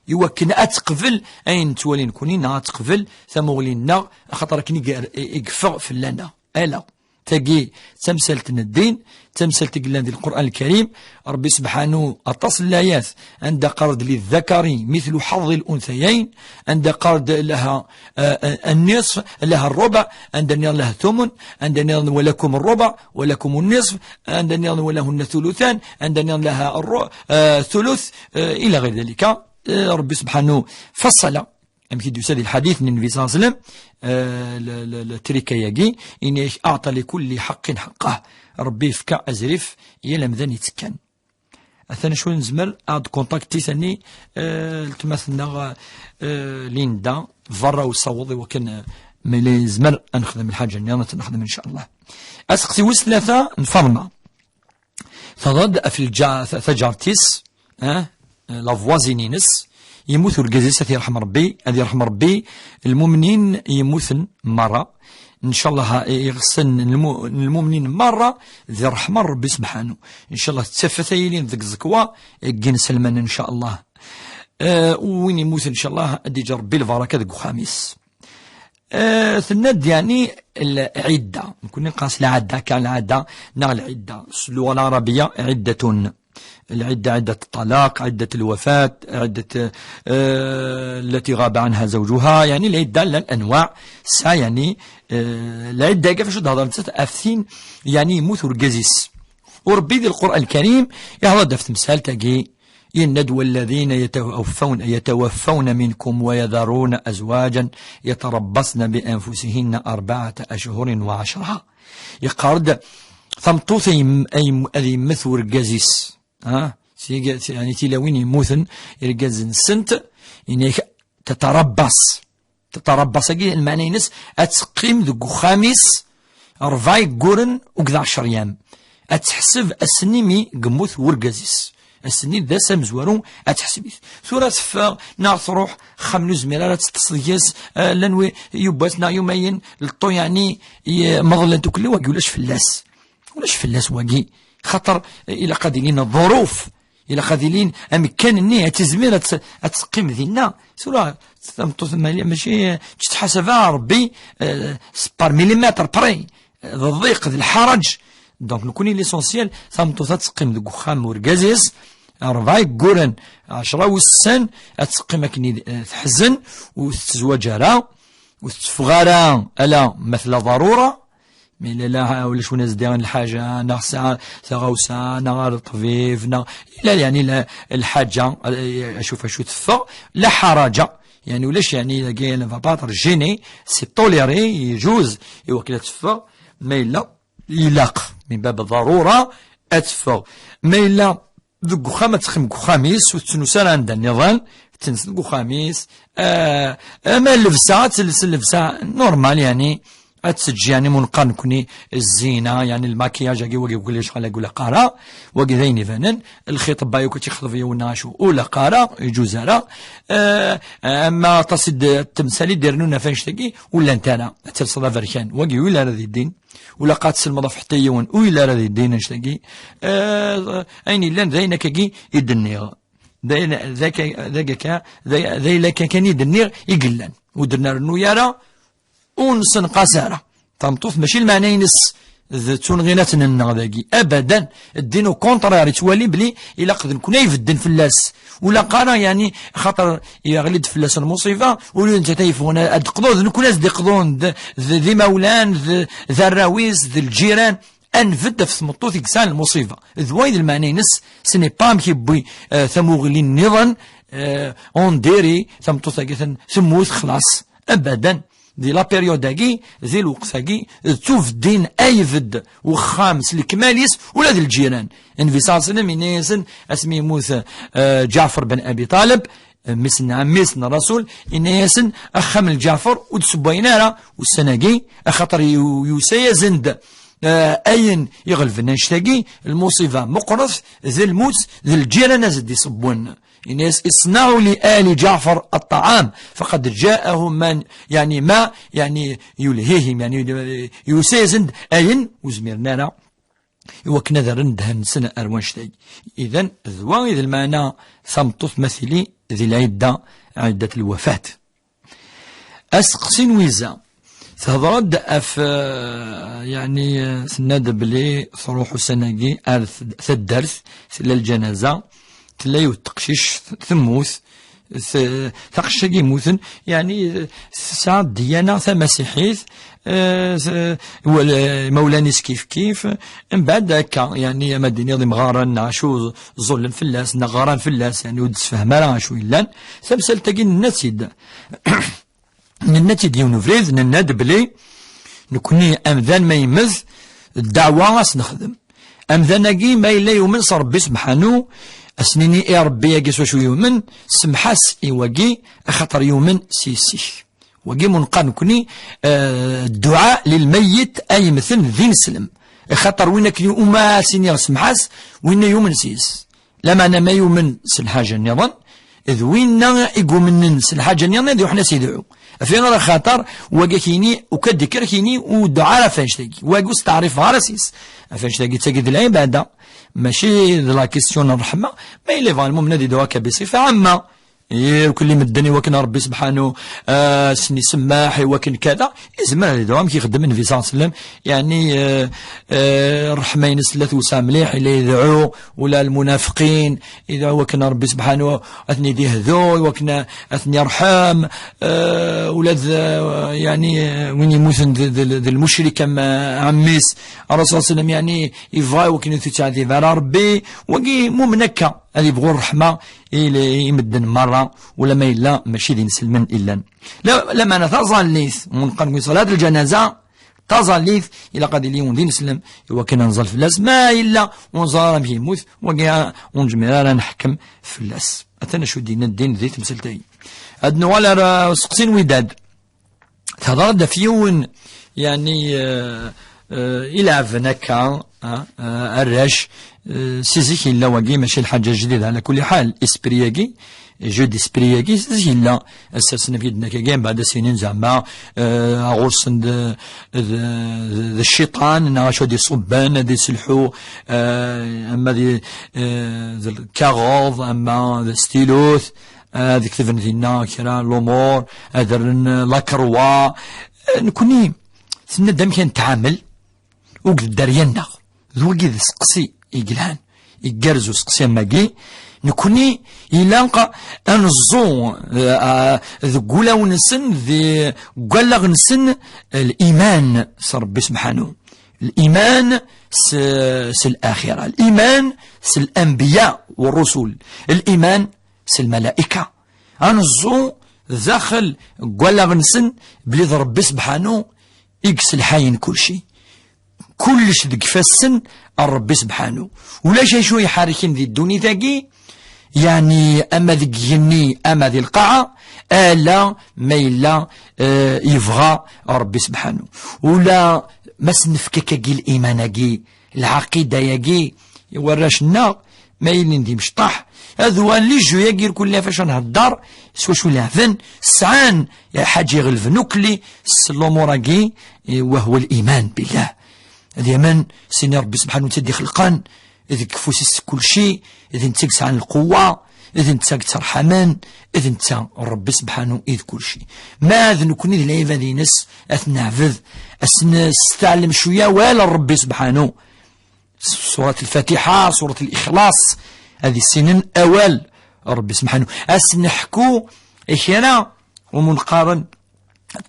i wakken ad teqbel ayen nettwali nekni, neɣ ad teqbel tamuɣli-nneɣ, axaṭer akken i ger-, i, i yeffeɣ fell-aneɣ. Ala. Tagi d tamsalt n ddin, d tamsalt i yellan di Lqur'an Lkarim. Ṛebbi subḥanu, aṭas n layat anda qqar-d: "للذكر مثل حظ الأنثيين", anda qqar-d: "لها، آه، آه، النصف، لها الربع"، anda nniḍen: "لها الثمن"، anda nniḍen: "ولكم الربع، ولكم النصف"، anda nniḍen: "ولهن الثلثان"، anda nniḍen: "لها الر-، آه، الثلث"، آه، إلى غير ذلك. آه، Ṛebbi subḥanu faṣṣala. Amek i d-yusa di lḥadit n Nnbi صلى الله عليه وسلم, eh, le, le, le trika-yagi, ini-ak: أعط لكل حق حقه. Rebbi yefka azrif i yal amdan yettekkan. Atan acu nezmer ad d-kontakti tani, eh, letma-tneɣ, eh, Linda, berra usaweḍ i wakken, eh, ma yella yezmer ad nexdem lḥaǧa-nni, ad tt-nexdem, ncallah. Aseqsi wis tlata n Faḍma. Teḍra-d ɣef lǧa-, ta-, taǧart-is, eh, la voisine-ines, yemmut urgaz-is, ad t-yerḥem Rebbi, ad yerḥem Rebbi lmumnin yemmuten merra. Ncallah, iɣsan n lmu-, n lmumnin merra di ṛṛeḥma n Rebbi subḥanu. Ncallah, d tafat ay yilin deg ẓekwa, deg inselmen, ncallah. Eh, win yemmuten, ncallah, ad d-yeǧǧ Rebbi lbaraka deg uxxam-is. Eh, tenna-d, yeɛni, lɛidda. Nekni nqas lɛadda, kan lɛadda, neɣ lɛidda. S lluɣa lɛarabiya, عدة. العدة، عدة الطلاق، عدة الوفاة، عدة، آه، التي غاب عنها زوجها. يعني العدة لها الأنواع. سا، يعني، آه، العدة كيفاش تهضر نتا أفتين، يعني يموت ورقازيس. وربي ذي القرآن الكريم يهضر في تمثال تاقي: إن ندوى الذين يتوفون، يتوفون منكم ويذرون أزواجا يتربصن بأنفسهن أربعة أشهر وعشرة. Yeqqar-d, tameṭṭut ay m-, ay m-, ad yemmet urgaz-is, ha? Si, si, yani, tilawin yemmuten, irgazen-nsent, inek tetarabbas. Tetarabbas-agi, lmeɛna-ines, ad teqqim deg uxxam-is rebɛa yegguren akked ɛecr yam. Ad teḥseb ass-nni mi yemmut urgaz-is. Ass-nni d ass amezwaru, ad teḥseb-it. Tura teffeɣ, neɣ truḥ, axxam n uzmir ara teṭṭes deg-s, eh, llan wi-, yubbat neɣ yumayen, leṭṭu, yeɛni, ye-, meḍlent ukelli, wagi ulac fell-as. Ulac fell-as wagi. Xaṭer, eh, ilaq ad ilin ḍuruf. Ilaq ad ilin amekkan-nni, ad tizmir ad tt-, ad teqqim dinna. Tura, tameṭṭut, ma-, mačči, eh, tettḥasab ara Rebbi, eh, s par millimètre près. D ḍḍiq, d lḥaraǧ. Donc, nekni, l'essentiel, tameṭṭut ad teqqim deg uxxam n urgaz-is, rebɛa yegguren, ɛecra wussan, ad teqqim akken i, eh, teḥzen, ur tettezwaǧ ara, ur tetteffeɣ ara, ala ma tella ḍarura. Mi la, la, ulac win as-d-iɣen lḥaǧa, neɣ tesɛa taɣawsa, neɣ ar ṭṭbib, neɣ, ila, yani, la, lḥaǧa, eh, acuf acu teffeɣ, la ḥaraǧa. Yani, ulac, yani, dagi, elle va pas être gênée, c'est toléré, yejuz, i wakken ad teffeɣ, ma yella ilaq, min bab ḍarura, ad teffeɣ. Ma yella deg uxxam, ad teqqim deg uxxam-is, ur tettnus ara anda nniḍen, tettens deg uxxam-is. Ah, ama llebsa, ad tels llebsa normal, yani, ad teǧǧ, yani, mu neqqar nekni zzina, yani, lmakiyaj-agi, wagi, wagi, lecɣal-agi, ur ilaq ara, wagi d ayen ibanen, lxiṭebba, yakk ad tt-ixḍeb yiwen neɣ acu, ur ilaq ara, ur iǧuz ara. Ah, ama aṭas i d-, temsal i d-irennun ɣef annect-agi, ur llant ara, ad telseḍ aberkan, wagi, ur ilaq ara ad yeddin. Ur ilaq ad tselmeḍ ɣef ḥetta yiwen, ur ilaq ara ad yeddin annect-agi. Eh, ayen yellan d ayen akkagi i d-nniɣ. D ayen, d akka, d akka, d ay-, d ayen akka kan i d-nniɣ i yellan. Ur d-nrennu ara, ur nessenqas ara. Tameṭṭut mačči lmeɛna-ines d tunɣilat-nneɣ dagi. Abadan, ddin au contraire, yettwali bli ilaq d nekni ay ibedden fell-as. Ur ilaq ara, yani, xaṭer yeɣli-d fell-as lmuṣiba, ur d nettat ay yeffɣen ad d-qḍun, d nekni ad s-d-iqḍun, d, d, d imawlan, d, d arraw-is, d lǧiran. Ad nbedd ɣef tmeṭṭut i yesɛan lmuṣiba. D wayen d lmeɛna-ines, ce n'est pas amek yewwi, eh, tamuɣli nniḍen, eh, on dirait tameṭṭut-agi ten-, temmut, xlaṣ. Abadan. Di la période-agi, di lweqt-agi, d tubeddin ay ibedd wexxam s lekmal-is, ula d lǧiran. Nnbi ṣalla Llahu ɛalayhi wa sallam, yenna-yasen, asmi yemmut, eh, Ǧaɛfar ben Abi Ṭaleb, mmi-s n ɛemmi-s n Rasul, yenna-yasen, axxam n Ǧaɛfar ur d-ssewwayen ara ussan-agi, axaṭer yu-, yusa-yasen-d, eh, ayen iɣelben annect-agi, lmuṣiba meqqret, d lmut, d lǧiran ad s-d-iṣewwen. Yenna-yas: اصنعوا لآل جعفر الطعام، فقد جاءهم من، يعني، ما، يعني، يلهيهم، يعني، yusa-yasen-d ayen ur zmiren ara i wakken ad rren ddehn-nsen ar wannect-agi. Idan, d wa i d lmeɛna tameṭṭut ma tili di lɛidda, ɛiddat lwafat. Asteqsi n wiza, tehḍer-d ɣef, eh, yeɛni, eh, tenna-d belli truḥ ussan-agi ar t-, taddart, tella lǧanaza, tella yiwet teqcict, temmut, t-, taqcict-agi yemmuten, yeɛni, tesɛa ddiyana tamasiḥit, eh, s-, wal-, imawlan-is kif kif. Mbeɛd akka, yeɛni, ama d-tiniḍ imɣaren neɣ acu, ẓẓullen fell-as neɣ ɣran fell-as, yeɛni, ur d-tessefhem ara acu yellan. Tamsalt-agi nenna-tt-id. Nenna-tt-id yiwen ubrid, nenna-d belli nekni amdan ma yemmet, ddeɛwa ad s-nexdem. Amdan-agi ma yella yumen s Ṛebbi sebḥanu, ad s-nini i Ṛebbi-agi s wacu yumen, semḥ-as i wagi, axaṭer yumen s yessi-k. Wagi mu neqqar nekni, eh, dduɛa lilmeyyit ay yemmten d ineslem. Axaṭer win akken uma as-iniɣ semḥ-as, winna yumen s yes. Lameɛna ma yumen s lḥaǧa nniḍen, d winna i yumnen s lḥaǧa nniḍen ad yuḥn as idɛu. Ɣef ayen ara xaṭer, wagi ad k-yini, uka d-ikker ad k-yini, ur dɛu ara ɣef annect-agi. Wagi ur steɛrifeɣ ara s-is. Ɣef annect-agi d tagi d lɛibada, mačči d la question n ṛṛeḥma. Ma yella yebɣa lmumen ad idɛu akka biṣifa ɛamma, irkel i medden i wakken Ṛebbi sebḥanu, eh, s-, isemmeḥ, i wakken kada, izmer ad idɛu amek ixeddem Nnbi ṣalla Llahu ɛalayhi wa sallam, yeɛni, eh, eh, ṛṛeḥma-ines tella tewseɛ mliḥ, illa idɛu, ula lmunafeqin, idɛu wakken Ṛebbi sebḥanu ad ten-id-ihdu, i wakken ad ten-irḥem, eh, ula d, eh, yeɛni, eh, win yemmuten d, d, d lmucrik am, eh, ɛemmi-s, Ṛṛasul ṣalla Llahu ɛalayhi wa sallam, yeɛni, yebɣa i wakken ur t-ittɛedib ara Ṛebbi, wagi mumen akka, ad yebɣu ṛṛeḥma i, i medden merra, ula ma yella mačči d ineslmen i llan. La, lameɛna taẓallit, mu neqqar nekni ṣalat lǧanaza, taẓallit, ilaq ad yili yiwen d ineslem, i wakken ad nẓall fell-as, ma yella ur nẓall ara amek yemmut, wagi ur nezmir ara ad neḥkem fell-as. Atan acu d-yenna ddin di temsalt-agi. Ad nuɣal ar useqsi n Widad. Tehḍer-d ɣef yiwen, yeɛni, eh, eh, ileɛben akka, ah, eh, arrac, eh, si zik yella wagi, mačči lḥaǧa jdidet, ɛla kulli ḥal, esprit-agi, jeu d'esprit-agi, si zik yella, ass-a, ass-n, akken i d-nekk agi, mbeɛd ad s-inin zeɛma, eh, ɣur-sen d, d, d, d cciṭan, neɣ acu ad iṣubben, ad iselḥu, eh, ama d, eh, d lkaɣeḍ, ama d stilut, ad ketben dinna kra lumuṛ, ad rren lakerwa. Nekni, tenna-d amek ad nettɛamel, akked dderya-nneɣ. D wagi d aseqsi i yelhan, igerrez useqsi am wagi. Nekni ilaq ad neẓẓu, eh, deg wulawen-nsen, deg wallaɣ-nsen, liman s Ṛebbi sebḥanu. Liman s, s laxira. Liman s lanbiya wa ṛṛusul. Liman s lmalaika. Ad neẓẓu daxel deg wallaɣ-nsen belli d Ṛebbi sebḥanu i yesselḥayen kulci. Kullec deg ifassen n Ṛebbi sebḥanu. Ulac acu iḥerrken di ddunit-agi, yeɛni ama deg igenni ama di lqaɛa, ala ma yella, eh, yebɣa Ṛebbi sebḥanu. Ula ma s-nefk akkagi liman-agi, lɛaqida-agi i warrac-nneɣ, ma ilin d imecṭaḥ, ad uɣalen les jeux-agi irkul ɣef acu nhedder, s wacu leɛben, sɛan lḥaǧa iɣelben ukli s lumuṛ-agi, eh, wa huwa liman billah. Ad yamen s ini Ṛebbi sebḥanu netta i d-ixelqen, d deg ufus-is kulci, d netta i yesɛan lquwwa, d netta i yetterḥamen, d netta Ṛebbi sebḥanu i d kulci. Ma d nekni d lɛibad-ines, ad t-neɛbed, ad s-nesteɛlem cwiya awal n Ṛebbi sebḥanu. Surat Lfatiḥa, Surat Lixlaṣ, ad issinen awal n Ṛebbi sebḥanu. Ad s-neḥku i kra umun qqaren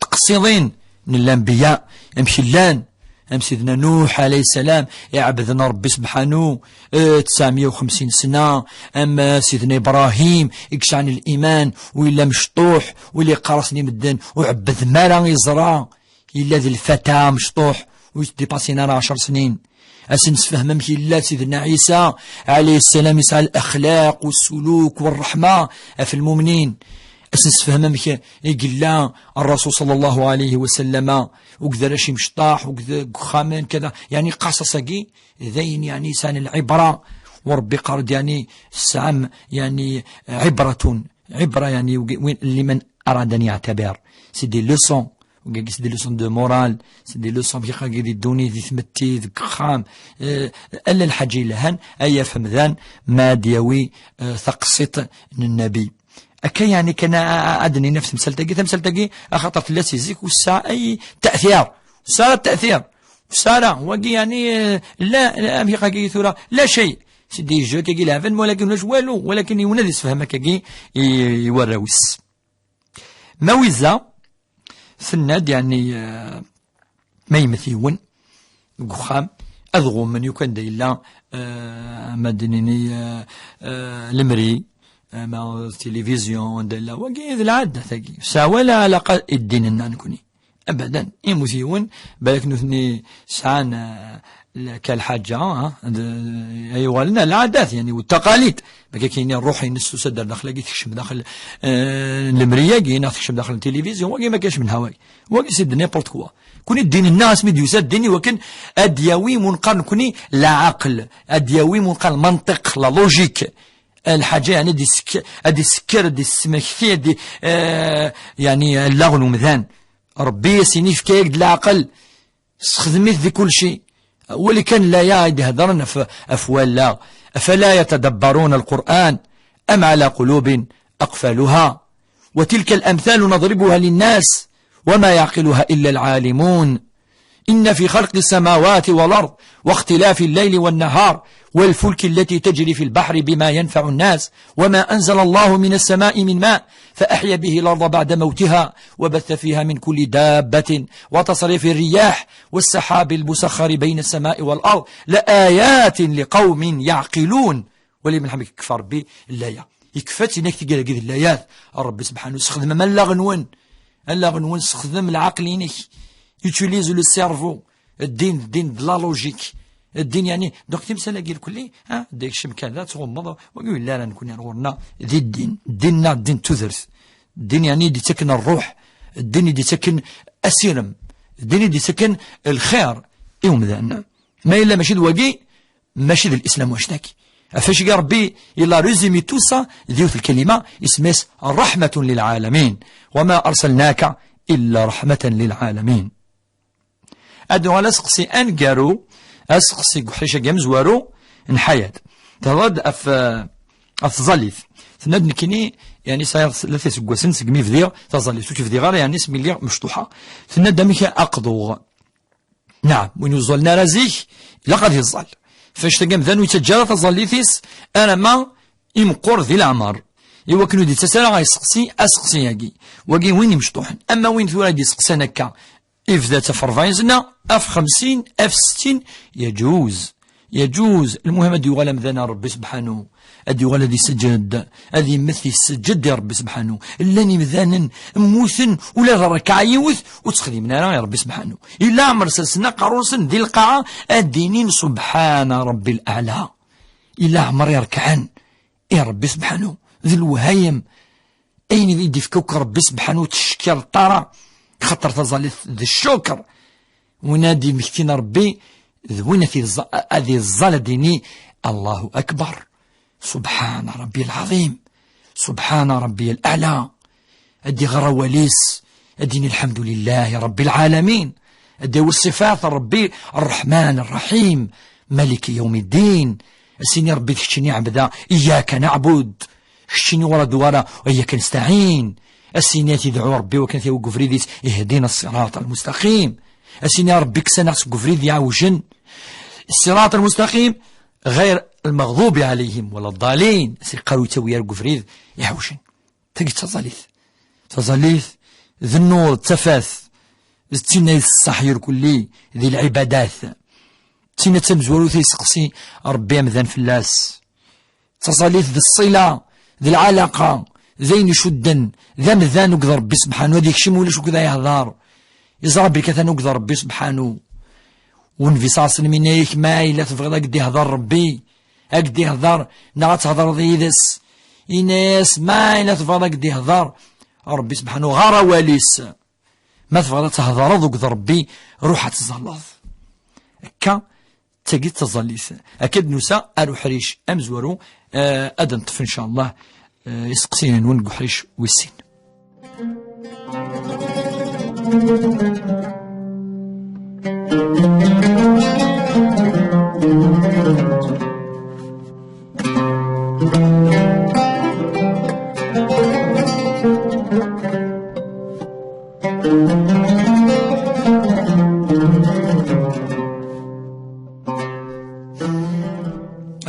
tqeṣṣiḍin n lanbiya, amek llan, am Sidna Nuḥ alayhi ssalam, iɛebden Ṛebbi sebḥanu, eh, tesɛemya u xemsin sna, am, eh, Sidna Ibṛahim, i yesɛan liman, u yella mecṭuḥ, u yella yeqqar-asen i medden, ur ɛebbdem ara iẓra, yella d lfata mecṭuḥ, ur yetdipasin ara ɛecr snin. Ad sen-nessefhem amek yella Sidna Ɛisa, alayhi ssalam, yesɛa lexlaq, u ssuluk, u ṛṛeḥma ɣef lmumnin. Ad sen-nessefhem amek i yella Ṛṛasul ṣalla Llahu ɛalayhi wa sallama, akked arrac imecṭaḥ, akked deg uxxamen, kada. Yeɛni, lqaṣaṣ-agi, d ayen, yeɛni, yesɛan lɛibra, u Ṛebbi iqqar-d, yeɛni, tesɛam, yeɛni, ɛibratun. Ɛibra, yeɛni, win, liman arada an yeɛtabir. C'est des leçons. Wagi, c'est des leçons de morale, c'est des leçons amek iqqar-agi di ddunit, di tmetti, deg uxxam, eh, ala lḥaǧa yelhan, ay yaf amdan, ma ad yawi, eh, taqsiṭ n Nnabi. Akka yeɛni kan a, a, a, ad d-nini ɣef temsalt-agi, tamsalt-agi, axaṭer tella si zik ur tesɛa ay taɛtir. Ur tesɛa ara taɛtir. Ur tesɛa ara. Wagi yeɛni, eh, la, la, amek iqqar-agi tura, la cay. C'est des jeux, akkagi leɛben, walakin ulac walu, walakin yiwen ad isefhem akkagi i, i warraw-is. Mawiza, tenna-d, yeɛni, eh, ma yemmet yiwen deg uxxam, ad ɣummen yakk anda yella, eh, ma d-nini, eh, eh, lemri, eh, ma tilivizyu, anda yella. Wagi d lɛadda-tagi. Sɛa wala ɛlaqa i ddin-nneɣ nekni. Abadan. Yemmut yiwen, balak nutni sɛan, eh, ka lḥaǧa, ha, d-, ay uɣalen ar lɛadat, yani, u taqalid. Ma akka kini ṛṛuḥ-ines tusa-d ar daxel-agi, tekcem daxel, eh, n lemri-agi, neɣ tekcem daxel n tilivizyu, wagi ma kac menha wagi. Wagi c'est de n'importe quoi. Kuni ddin-nneɣ asmi d-yusa ddin i wakken ad d-yawi munqar nekni lɛaqel, ad d-yawi munqar lmanṭiq, la logique. Lḥaǧa, yani, ad d-isekker, ad d-isekker, ad d-ismekti, ad d-, eh, yani, allaɣ n umdan. Ṛebbi as-yini yefka-yak-d leɛqel, sexdem-it di kulci. Wali kan laya i d-heddren ɣef, ɣef wallaɣ. أفلا يتدبرون القرآن أم على قلوب أقفالها؟ وتلك الأمثال نضربها للناس وما يعقلها إلا العالمون. إن في خلق السماوات والأرض واختلاف الليل والنهار والفلك التي تجري في البحر بما ينفع الناس وما أنزل الله من السماء من ماء فأحيا به الأرض بعد موتها وبث فيها من كل دابة وتصريف الرياح والسحاب المسخر بين السماء والأرض لآيات لقوم يعقلون. Wali ma lḥamek yekfa Ṛebbi laya. Yekfa-tt inak tigra-agi d layat. Ṛebbi subḥanu, sexdem am allaɣ-nwen. Allaɣ-nwen, sexdem lɛaqel-inek. Utilise le cerveau. Ddin, ddin de la logique. Ddin, yani, donc, timsal-agi lkulli, ha, d ikcem kan, da, tɣummeḍ, wagi ur yelli ara nekni ar ɣur-neɣ, di ddin. Ddin-nneɣ, ddin n tudert. Ddin, yani, i d-ittaken ṛṛuḥ. Ddin i d-ittaken asirem. Ddin i d-ittaken lxir i umdan. Ma yella mačči d wagi, mačči d l'islam wacdak. Ɣef wacagi Ṛebbi yella résumé tout ça d yiwet lkalima, isem-is رحمة للعالمين. وما أرسلناك إلا رحمة للعالمين. Ad nuɣal aseqsi aneggaru, aseqsi deg uḥric-agi amezwaru n Ḥayat. Tehḍer-d ɣef, ɣef tẓallit. Tenna-d nekkini, yani, sɛiɣ tlata iseggasen segmi bdiɣ taẓallit. Ur k-bdiɣ ara, yani, asmi lliɣ mecṭuḥa. Tenna-d amek aqḍuɣ. Naɛam, win ur ẓẓallen ara zik, ilaq ad iẓẓal. Ɣef wacagi amdan ur yettaǧǧa ara taẓallit-is alamma imeqqer di leɛmer. I wakken ur d-yettas ara ɣer iseqsi, aseqsi-agi. Wagi win imecṭuḥen. Ama win tura i d-iseqsan akka, ibda-tt ɣef ṛebɛin sna, ɣef xemsin, ɣef settin, yeǧuz. Yeǧuz. Lmuhim ad yuɣal amdan ar Ṛebbi sebḥanu. Ad yuɣal ad iseǧǧed, ad yemmet iseǧǧed i Ṛebbi sebḥanu. Llan imdanen mmuten ula d rrekɛa yiwet ur ttxedimen ara i Ṛebbi sebḥanu. Ila ɛmer sersen aqerru-nsen di lqaɛa ad d-inin subḥana Ṛebbi l-aɛla. Ila ɛmer i rekɛen i Ṛebbi sebḥanu. D lwehayem. Ayen i d-ifka akk Ṛebbi sebḥanu ur ttcekkireḍ ara. Xaṭer taẓallit d ccukr. Win ad d-yemmektin Ṛebbi, d win ad iẓẓ-, ad iẓẓal ad d-yini, Allahu akbar. Subḥana Ṛebbi lɛaḍim. Subḥana Ṛebbi lɛala. Ad d-iɣer awal-is, ad d-yini, Lḥemdu lillahi Ṛebbi lɛalamin. Ad d-yawi ṣṣifat n Ṛebbi, Ṛṛeḥman Ṛṛaḥim, Maliki yawmi ddin. Ad s-yini Ṛebbi, d kečč i ɛebdeɣ, iyyaka naɛbud. Keččini ur d wara, wa iyyaka nestɛin. Ass-ini ad t-idɛu Ṛebbi wakken ad t-yawi deg ubrid-is, ihdina ṣṣiraṭ al-mustaqim. Ass-ini a Ṛebbi kkes-aneɣ seg ubrid iɛewjen. Ṣṣiraṭ al-mustaqim, ɣayr al-maɣḍubi ɛalayhim wala ḍḍalin. Ass-a yeqqar ur yettawi ara deg ubrid iɛewjen. Tagi d taẓallit. Taẓallit d nnur, d tafat, d tin ay d ṣṣeḥ irkelli di lɛibadat. D tin ay d tamezwarut ay yesteqsi Ṛebbi amdan fell-as. D taẓallit d ṣṣila, d lɛalaqa, d ayen icudden, d amdan akked Ṛebbi sebḥanu, ad yekcem ulac akked ay yehḍer. Yeẓra belli atan akked Ṛebbi sebḥanu. U Nnbi ṣalla Llahu ɛalayhi wa sallam yenna-yak, ma yella tebɣiḍ ad k-d-ihḍer Ṛebbi, ad k-d-ihḍer, neɣ ad thedreḍ yid-s, yenna-yas, ma yella tebɣiḍ ad k-d-ihḍer Ṛebbi sebḥanu, ɣer awal-is. Ma tebɣiḍ ad thedreḍ akked Ṛebbi, ruḥ ad tẓalleḍ. Akka, d tagi d taẓallit. Akka d-nusa ar uḥric amezwaru, eh, ad neṭṭef, ncallah, eh, iseqsiyen-nwen deg uḥric wis sin.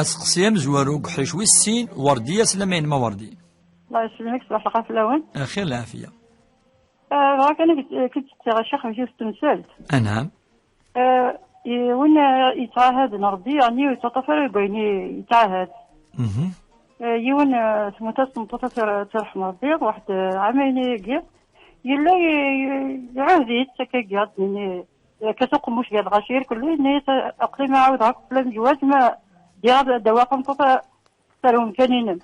Aseqsi amezwaru deg uḥric wis sin, Werdiya, slama-inem a Werdiya. Allah yesselmek, ṣbaḥ lxir fell-awen. Axir lɛafiya. Ah, bɣiɣ kan ad k-, ad k-id-steqsiɣ a ccix ɣef yiwet n temsalt. Anɛam. Ah, yiwen, ah, yettɛahad n Ṛebbi, yeɛni ur yettaṭṭaf ara deg wayen i yettɛahad. Mhm. Ah, yiwen, ah, temmut-as tmeṭṭut, ad tt-, ad tt-yerḥem Ṛebbi, waḥed, ah, ɛamayen ayagi, yella i-, i-, iɛuhed-itt akkagi, ad d-nini, akka s uqemmuc gar lɣaci irkelli, yenna-yas, "Aql-i ma ɛawdeɣ akk fell-am zzwaǧ, ma ddiɣ ad, ad d-awiɣ tameṭṭut, a-, terwem kan inem."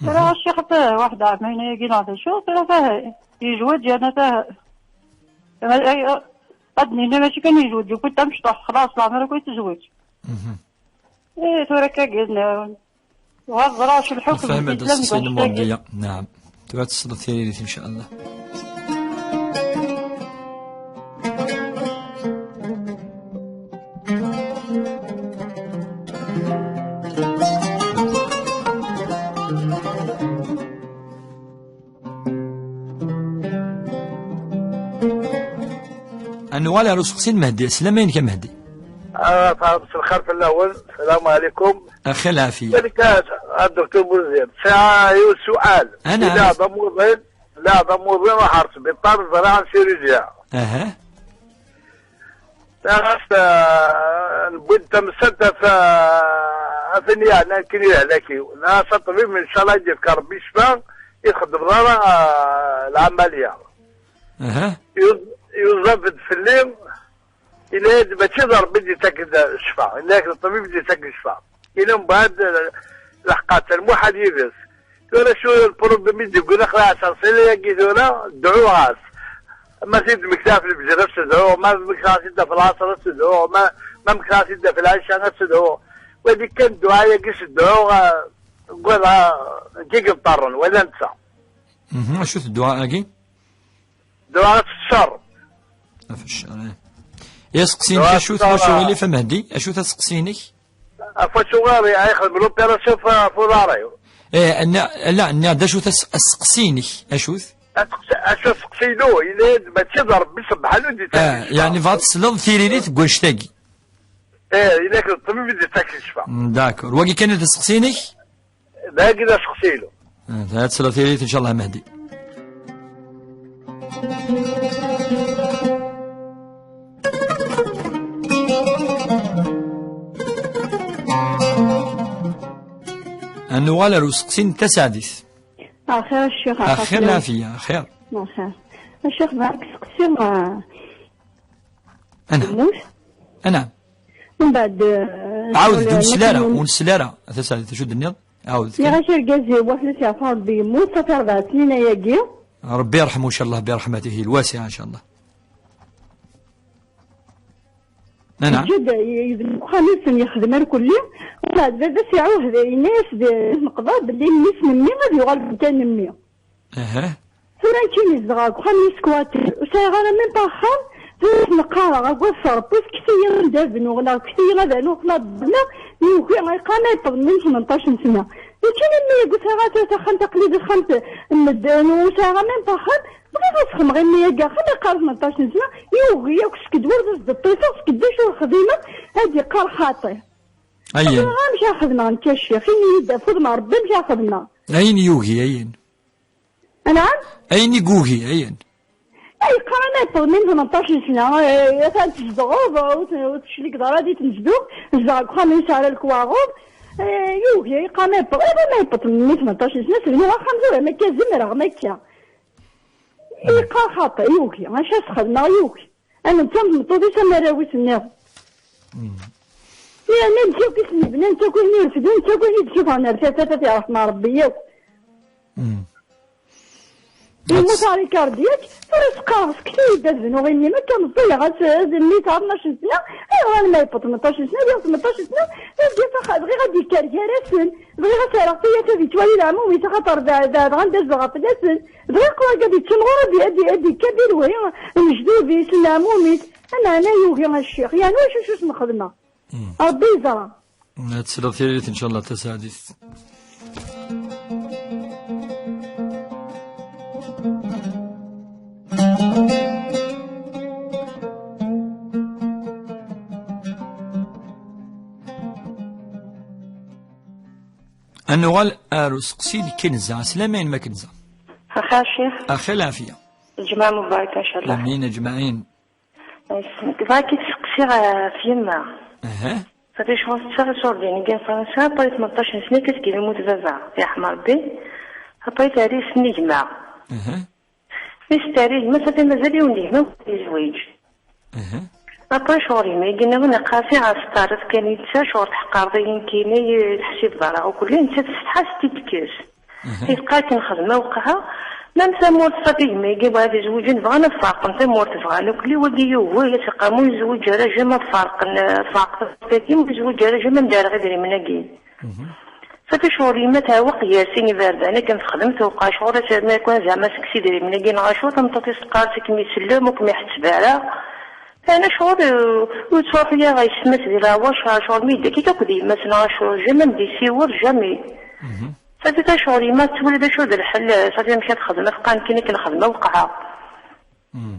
Tura a ccix, ata waḥed ɛamayen ayagi neɣ d acu, tura ata yejwaǧ, yerna ata, ay, ad d-nini mačči kan yejwaǧ, yewwi-d tamecṭuḥt, xlaṣ, leɛmer akk yettezweǧ. Mhm. Eh, tura akka giden. Ur ẓriɣ acu lḥukm n Fehmed, Lislam deg aseqsi-inem wanect-agi. Werdiya. Naɛam. Tura ad tesleḍ tiririt, in ca Allah. Ad nuɣal ar useqsi n Mehdi. Slama-inek a Mehdi. Ah, s lxir fell-awen. Salam ɛlikum. Axir lɛafiya. ذلك الدكتور بوزير. ساعة يو سؤال. أنا، إلا أنا. ضموضين، لا ضموضين راح أرسم. بطار زراعة سيريزيا. أها. لا، آه، نبوي تمسد ف-، أثنياء، أنا كريه لك. لا، طبيب إن شاء الله يجيك ربي شفاء، يخدم راه، آه، العملية. أها. يوز-، يوزف فلي، إلا يد ماشي ضرب بدي تاكد الشفاء، إلا ياك الطبيب بدي تاكد الشفاء. إلا من بعد، آه، لحقات الموحد يدرس. Tura شو البروبليم يدي يقول لك راه عشر سنين يا كي ثورة، دعوة راس. ما سيد مكتاف البجرة تدعو، ما مكتاف سيد في العصر تدعو، ما، ما مكتاف سيد في العشاء تدعو. وهذه كان دعاء يا كيس الدعوة، آه، قول، آه، كي قبطرن، ولا نتسى. مهم. شو الدعاء أكي؟ دعاء الشر. في الشر، إيه. يا سقسينك دعاء أشو الشر. ثوشو غيلي فمهدي؟ أشو تسقسينك؟ أفشو غيري، أي خدم لوبيراسيون ف-، فولاريو. إيه، أنا، لا، أنا دا شو تس-، أسقسينك، أشوث؟ أسقس-، أشو سقسينو، إلا ماشي ضرب بصبح له دي آه، تاكل يعني شفا. فات سلوم ثيريري تقول شتاقي. إيه، إلا كنت طبيب دي تاكل شفا. مم، داكور. واقي كان تسقسينك؟ باقي لا سقسينو. آه، هاد سلوم ثيريري إن شاء الله مهدي. Ad nuɣal ar useqsi n Tasaɛdit. Axir a ccix, axir axir. Lɛafiya, axir. Axir. A ccix, bɣiɣ ad k-seqsiɣ, ah, Ana. Yemmut? Ana. Mbeɛd, eh, Ɛawed, ur nsel ara, ur nsel ara. A Tasaɛdit, acu d-tenniḍ? Ɛawed kan. Nniɣ-ak argaz-iw, waḥed-is yeɛfa Rebbi yemmut, ṣafi rebɛa snin ayagi. Rebbi yerḥem, ncallah, bi ṛeḥmatihi lwasiɛa, ncallah. Nana. Yeǧǧa-d, y-, yebna uxxam-is, yexdem ar kulli. Mbeɛd baba-s iɛuhed, yenna-yas-d, eh, neqḍa belli mmi-s n mmi ad yuɣal d amkan n mmi. Aha. Tura nekkini zedɣeɣ deg uxxam n squatter, ur sɛiɣ ara même pas axxam, tura neqqareɣ, agad s Rebbi, fket-iyi anda ad bnuɣ, neɣ fket-iyi ad rnuɣ, neɣ, neɣ yugi, yeqqar ma yeṭṭeḍ mmi n tmenṭac n sna. Nekkini mmi-agi ur sɛiɣ ara taxxamt, aql-i di texxamt n medden, ur sɛiɣ ara même pas axxam, bɣiɣ ad sxedmeɣ i mmi-agi axxam, yeqqar tmenṭac n sna, yugi akk seg ddwar d as-d-ṭṭiseɣ, seg ddac ur xdimeɣ, ad d-yeqqar xaṭi. Ayen. Xedmeɣ amek ara xedmeɣ nekk a ccix, ini-yi-d afud n Rebbi amek ara xedmeɣ. Ayen yugi, ayen. Anɛam? Ayen i yugi, ayen. Ay, yeqqar ma yeṭṭeḍ mmi n tmenṭac n sna, eh, atan tzedɣeḍ, ur t-, ur tecligeḍ ara di tnezduɣt, zedɣeɣ deg uxxam yesɛa lekwaɣeḍ, eh, yugi, yeqqar ma yeṭṭeḍ, eh, ma yeṭṭeḍ mmi n tmenṭac n sna, sebnu axxam tura, ma akka zemreɣ, ma akka. Yeqqar xaṭi, yugi, acu ad s-xedmeɣ, yugi. Ana d tameṭṭut-is am arraw-is nniḍen. Mm. Yerna netta akk i sen-yebnan, netta akk i ten-irefden, netta akk i ten-id-sufɣen ar tafat, ad t-yerḥem Rebbi yakk. Mm. Yemmut ar ikardiyak, tura s-qqareɣ, fket-iyi-d ad bnuɣ i mmi-m, akka meẓẓiyeɣ, ad, ad mmi tɛernac n sna, ayɣer alma yewweḍ tmeṭṭac n sna, diɣ tmeṭṭac n sna, ad d-yaf axa-, bɣiɣ ad d-yekker gar-asen, bɣiɣ ad s-rreɣ tiyata ad yettwali leɛmum-is, axaṭer beɛ-, beɛdeɣ anda zedɣeɣ fell-asen, bɣiɣ qqleɣ ad yettimɣur, ad, ad, ad d-yekker di lewhi n lejdud-is, n leɛmum-is, ameɛna yugi a ccix, yeɛni acu, acu s-nxedmeɣ? Mm. Rebbi yeẓra. Ad tesleḍ tiririt, ncallah, Tasaɛdit. Ad nuɣal ar useqsi n Kenza. Ɛeslama-inem a Kenza. Axir a Ccix. Axir lɛafiya. Lǧemɛa mubarek, ncallah. Amin, aǧmaɛin. Bɣiɣ ad k-id-seqsiɣ ɣef yemma. Aha. Xaṭi ccɣel tettaɣ iṣurdiyen deg Fransa, après tmenṭac n sna, akka seg yemmut baba, yerḥem Rebbi, après teɛli s nnig-m. Aha. Mi s-teɛli gma, safi mazal yiwen deg-m ur yezwiǧ. Aha. Après ccɣel yemma-agi nniḍen iqqar-as: "Ɛas ṭṭarret kan yid-s, ccɣel teḥqareḍ-iyi nekkini, ur teḥsibeḍ ara akk-, nettat tsetḥa s-t-id-tekkes." Aha. Yeqqar-ak nexdem awqeɛ, ma am tamurt ṣṣafi gma-agi bɣan ad zewǧen, bɣan ad ferqen tamurt, bɣan akk-, wagi yugi, yettqam ur yezwiǧ ara, jamais ad ferqen, eh, ferqen ṣṣafi-agi, ur yezwiǧ ara, jamais ad d-rreɣ idrimen-agi. Mhm. Ṣafi ccɣel yemma teɛweq gar sin iberdan, akken texdem tewqeɛ ccɣel, ass ma yakun zeɛma seg idrimen-agi neɣ acu, tameṭṭut-is teqqar-as ad kem-isellem, ur kem-iḥetteb ara. Ana ccɣel, eh, ur yettruḥu ara yessetma-s di leɛwacer, ccɣel mi yedda akka akk d yemma-s neɣ acu, jamais ad d-isiweḍ, jamais. Mhm. Safi ta ccɣel yemma tettwali d acu d lḥel, safi amek ad texdem, ad teqqar nekkini akken xedmeɣ weqɛeɣ. Mm.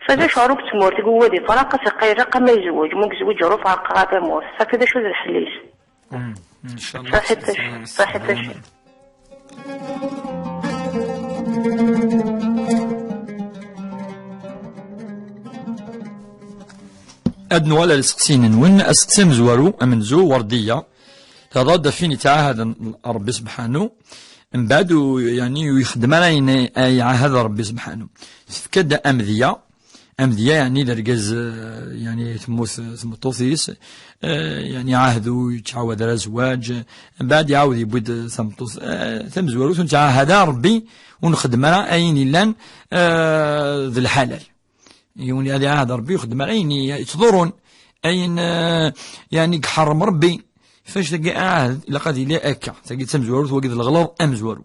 Safi ccɣel ur yettmurud deg wawal ifraq, as iqqar ilaq ama yezweǧ, ma ur yezwiǧ ur ferqeɣ ɣer tamurt. Safi d acu d lḥel-is? Mm. Ncallah. Saḥit a Ccix, saḥit a Ccix. Ad nuɣal ar iseqsiyen-nwen. Aseqsi amezwaru, amenzu, Werdiya. Thedder-d ɣef win yettɛahaden Ṛebbi sebḥanu, mbeɛd ur, yeɛni, ur yexdem ara ayen ay iɛahad Ṛebbi sebḥanu. Tefka-d amedya, amedya, yeɛni, d argaz, eh, yeɛni, temmut tmeṭṭut-is, eh, yeɛni, ɛahed ur yettɛawad ara zzwaǧ, mbeɛd iɛawed yewwi-d tameṭṭut, eh, tamezwarut ur nettɛahad ara Ṛebbi, ur nxeddem ara ayen yellan, eh, d lḥalal. Yiwen ad iɛahed Ṛebbi, ur ixeddem ara ayen i-, yettḍurrun, ayen, eh, yeɛni, iḥeṛṛem Ṛebbi. Ɣef wannect-agi aɛahed ilaq ad yili akka. Tagi d tamezwarut, wagi d leɣlaḍ amezwaru.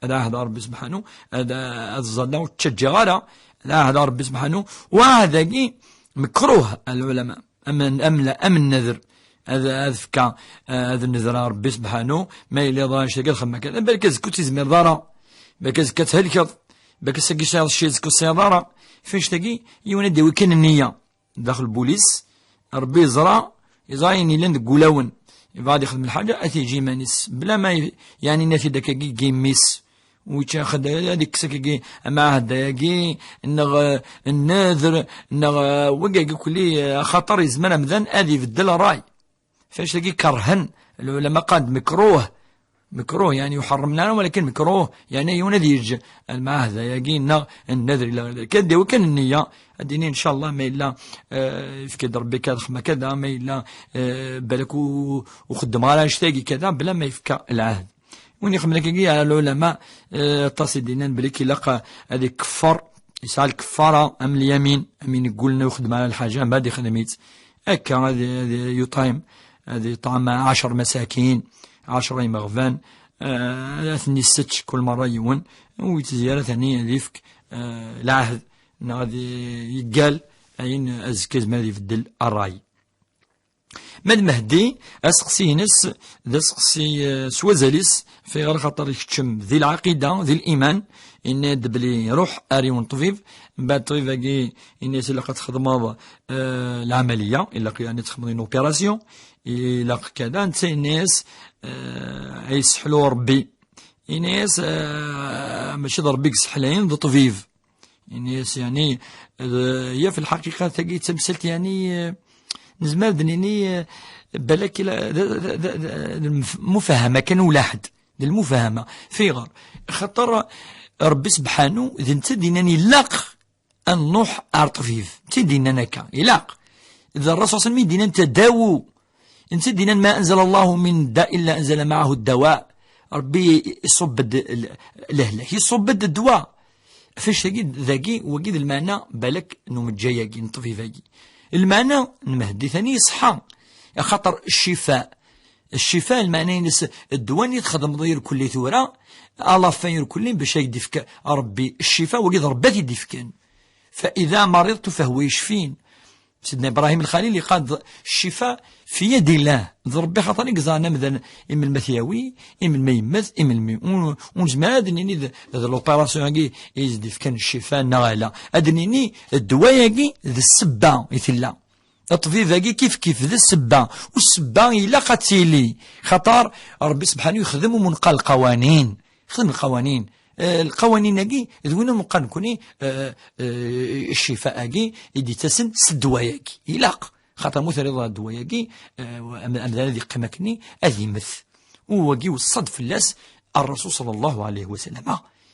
Ad ɛahdeɣ Ṛebbi sebḥanu, ad, ad ẓẓalleɣ, ur ttaǧǧaɣ ara, ad ɛahdeɣ Ṛebbi sebḥanu. Waɛahed-agi mekruh, a lɛulama. Am, am, am nnadr. Ad, ad fkeɣ, eh, ad nedreɣ Ṛebbi sebḥanu, ma yella yeḍra annect-agi ad xedmeɣ kan. Balak azekka ur tt-izmireḍ ara. Balak azekka thelkeḍ. Balak ass-agi tesɛiḍ cci, azekka ur tesɛiḍ ara. Ɣef wannect-agi, yiwen ad d-yawi kan nniya. Daxel bulis, Ṛebbi yeẓra, yeẓra ayen yellan deg wulawen. Yebɣa ad yexdem lḥaǧa, ad t-yeǧǧ iman-is. Bla ma y-, yeɛni yenna-t-id akkagi deg yimi-s. Ur yettaxed ad yekkes akkagi amɛahed-agi, neɣ, eh, nnedr, neɣ, eh, wagi-agi kulli, eh, axaṭer yezmer amdan ad ibeddel ṛṛay. Ɣef wannect-agi kerhen, lɛulama qqaren-d mekruh. Mekruh, yeɛni ur ḥeṛṛmen ara, walakin mekruh, yeɛni yiwen ad yeǧǧ lmuɛahada-agi neɣ nnedr ila kan d-yawi kan nniya, ad d-yini ncallah ma yella, eh, yefka-d Ṛebbi kada xedmeɣ kada, ma yella, eh, balak ur, ur xeddmeɣ ara annect-agi kada, bla ma yefka lɛahd. Win ixedmen akkagi, a lɛulama, eh, aṭas i d-yennan belli ilaq ad ikeffer, yesɛa lkeffara am lyamin, am win yeggullen ur ixeddem ara lḥaǧa, mbeɛd ixdem-itt. Akka ad, ad yuṭɛim, ad iṭɛem ɛecṛ masakin, ɛecṛa imeɣban, eh, ad ten-issečč kul merra yiwen, ur yettezzi ara tani ad ifk, eh, lɛahd, neɣ ad yeggal ayen azekka yezmer ad ibeddel ṛṛay. Ma d Mehdi, aseqsi-ines d aseqsi, eh, s wazal-is, ɣef ayɣer? Axaṭer ikeččem di lɛaqida, di liman, yenna-d belli ruḥ ar yiwen ṭṭbib, mbeɛd ṭṭbib-agi yenna-yas ilaq ad txedmeḍ, eh, lɛamaliya, ilaq yeɛni ad txedmeḍ une opération, ilaq kada, netta yenna-yas, eh, ay sseḥlu Ṛebbi. Yenna-yas, eh, mačči d Ṛebbi i yesseḥlayen, d ṭṭbib. Yenna-yas, yeɛni, eh, ya fi lḥaqiqa tagi d tamsalt, yeɛni, eh, nezmer ad d-nini, eh, balak ila, d, d, d, d, d lmuf-, mufahama kan ulaḥed. D lmufahama. Fiɣer? Xaṭer Ṛebbi sebḥanu, d netta d-yennan ilaq ad nruḥ ar ṭṭbib. D netta i d-yennan akka. Ilaq. D Ṛṛasul ṣṣallam i d-yennan tadawu. Netta i d-yennan: "Ma anzala Allahu min da illa anzala ma'ahu dawa." Ṛebbi iṣubb-d l-, lehlak, iṣubb-d ddwa. Ɣef wannect-agi, dagi, wagi d lmeɛna, balak, n umeǧǧay-agi, n ṭṭbib-agi. Lmeɛna n Mehdi tani iṣeḥḥa, axaṭer ccifa, ccifa, lmeɛna-ines, ddwa-nni txedmeḍ irkelli tura, à la fin irkelli, bac ad k-d-ifk Ṛebbi ccifa, wagi d Ṛebbi ad t-id-ifken. "Fa ida mariḍtu fa huwa yecfin." Sidna Ibrahim Lxalil yeqqar-d: "Ccifa fi yadillah." D Ṛebbi xaṭer i yeẓran amdan i melmi ad t-yawi, i melmi ad yemmet, i melmi. Ur, ur nezmir ad nini d, d l'opération-agi i s-d-ifkan ccifa neɣ ala. Ad nini ddwa-agi d ssebba i tella. Ṭṭbib-agi kif kif d ssebba, u ssebba ilaq ad tili, xaṭer Ṛebbi sebḥanu yexdem umunqa lqawanin, yexdem lqawanin. Eh, lqawanin-agi d win umeqqar nekni, eh, eh, ccifa-agi i d-yettasen s ddwa-agi. Ilaq, xaṭer mu terriḍ ddwa-agi, eh, am-, amdan ad yeqqim akkenni, ad immet. U wagi weṣṣa-d fell-as Ṛṛasul ṣalla Llahu ɛalayhi wa sallam.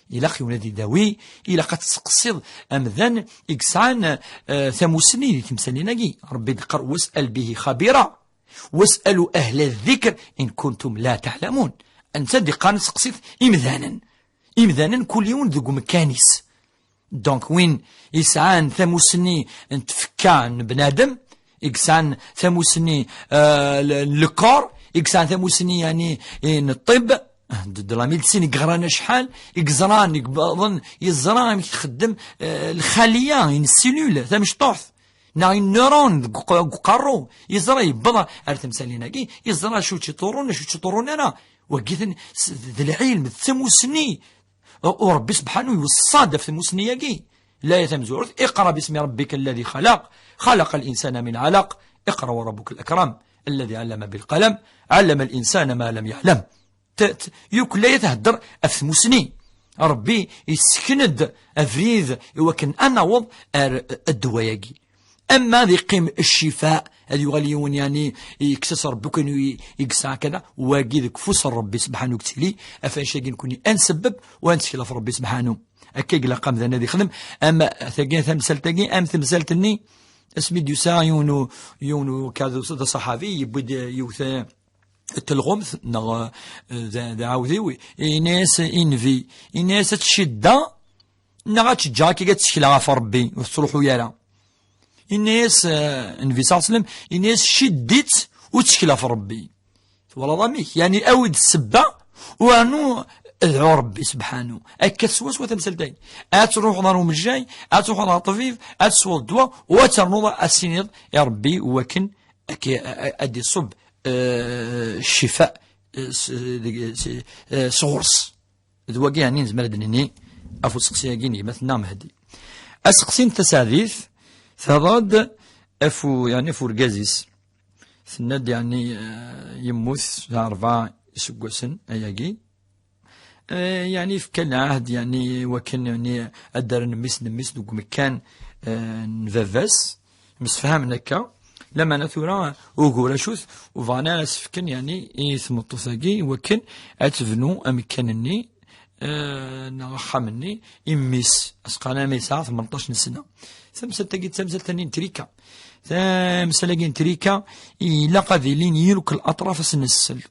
Ilaq yiwen ad idawi, ilaq ad tseqsiḍ amdan i yesɛan, eh, tamusni di temsalin-agi. Ṛebbi d-iqqar: "Was'al bihi xabira, was'alu ahla ddikr in kuntum la ta'lamun." Anta d-iqqaren seqsit imdanen. Imdanen kul yiwen deg umekkan-is. Donc, win yesɛan tamusni n tfekka n bnadem, i yesɛan tamusni, euh, n le corps, i yesɛan tamusni, yani, n ṭṭib, de, de la médecine, i yeɣran acḥal, i yeẓran, i yebɣen, yeẓra amek txeddem, euh, lxaliya, une cellule, tamecṭuḥt, neɣ une neurone deg uq-, deg uqerru, yeẓra, yewweḍ ar temsalin-agi, yeẓra acu tt-iḍurrun, acu tt-iḍurrun ara. Wagi ten-, s-, d lɛilm, d tamusni. U Ṛebbi sebḥanu iweṣṣa-d ɣef tmusni-agi. Laya tamezwarut: "Iqra bismi rabbika alladhi xalaq, xalaqa al-insana min alaq, iqra wa rabbuka al-akram, alladhi allama bil qalam, allama al-insana ma lam ya'lam." T-, t-, yakk laya thedder ɣef tmusni. Ṛebbi yessken-d abrid i wakken ad naweḍ ar ddwa-agi. Ama ad iqqim ccifa, ad yuɣal yiwen, yani, yekkes-as Ṛebbi kan i, i yesɛa kada, wagi deg ufus n Ṛebbi sebḥanu yettili, ɣef annect-agi nekni ad nsebbeb u ad nettkel ɣef Ṛebbi sebḥanu. Akka i ilaq amdan ad ixdem, am tagi, tamsalt-agi, am temsalt-nni, asmi d-yusa yiwen u, yiwen u, d aṣaḥabi, yewwi-d yiwet, eh, telɣumt, neɣ, eh, d, d aɛawdiw, yenna-yas i nnbi, yenna-yas: "Ad tcidda, neɣ ad teǧǧeɣ akka ad ttekleɣ ɣef Ṛebbi, ur tettruḥu ara?" Yenna-yas, eh, nnbi ṣalla Llahu ɛalayhi wa sallam, yenna-yas: "Ciddi-tt, ur ttkel ɣef Ṛebbi." Twalaḍ amek? Yani, awi-d ssebba, u rnu dɛu Ṛebbi sebḥanu. Akka swaswa tamsalt-agi. Ad truḥeḍ ɣer umejjay, ad truḥeḍ ɣer ṭṭbib, ad tesweḍ ddwa, u ad ternuḍ ad as-tiniḍ i Ṛebbi wakken ad k-, a-, a-, ad d-iṣubb, eh, ccifa, eh, s-, deg, s-, eh, sɣur-s. D wagi, yani, nezmer ad d-nini ɣef useqsi-agi n gma-tneɣ Mehdi. Aseqsi n tasaɛdit, thedder-d ɣef u-, yani, ɣef urgaz-is. Tenna-d, yani, eh, yemmut sɛa rebɛa iseggasen ayagi. Eh, yani, yefka lɛahd, yani, wakken, yani, ad d-rren mmi-s n mmi-s deg umekkan, eh, n baba-s. Msefhamen akka. Lameɛna tura ugur acu-t, ur bɣan ara s-fken, yani, i tmeṭṭut-agi, wakken ad tebnu amekkan-nni, eh, neɣ axxam-nni i mmi-s, as-qqaren ama yesɛa tmenṭac n sna. Tamsalt-agi d tamsalt-nni n trika. Tamsalt-agi n trika, ilaq ad ilin yiruk laṭraf ad s-nessel.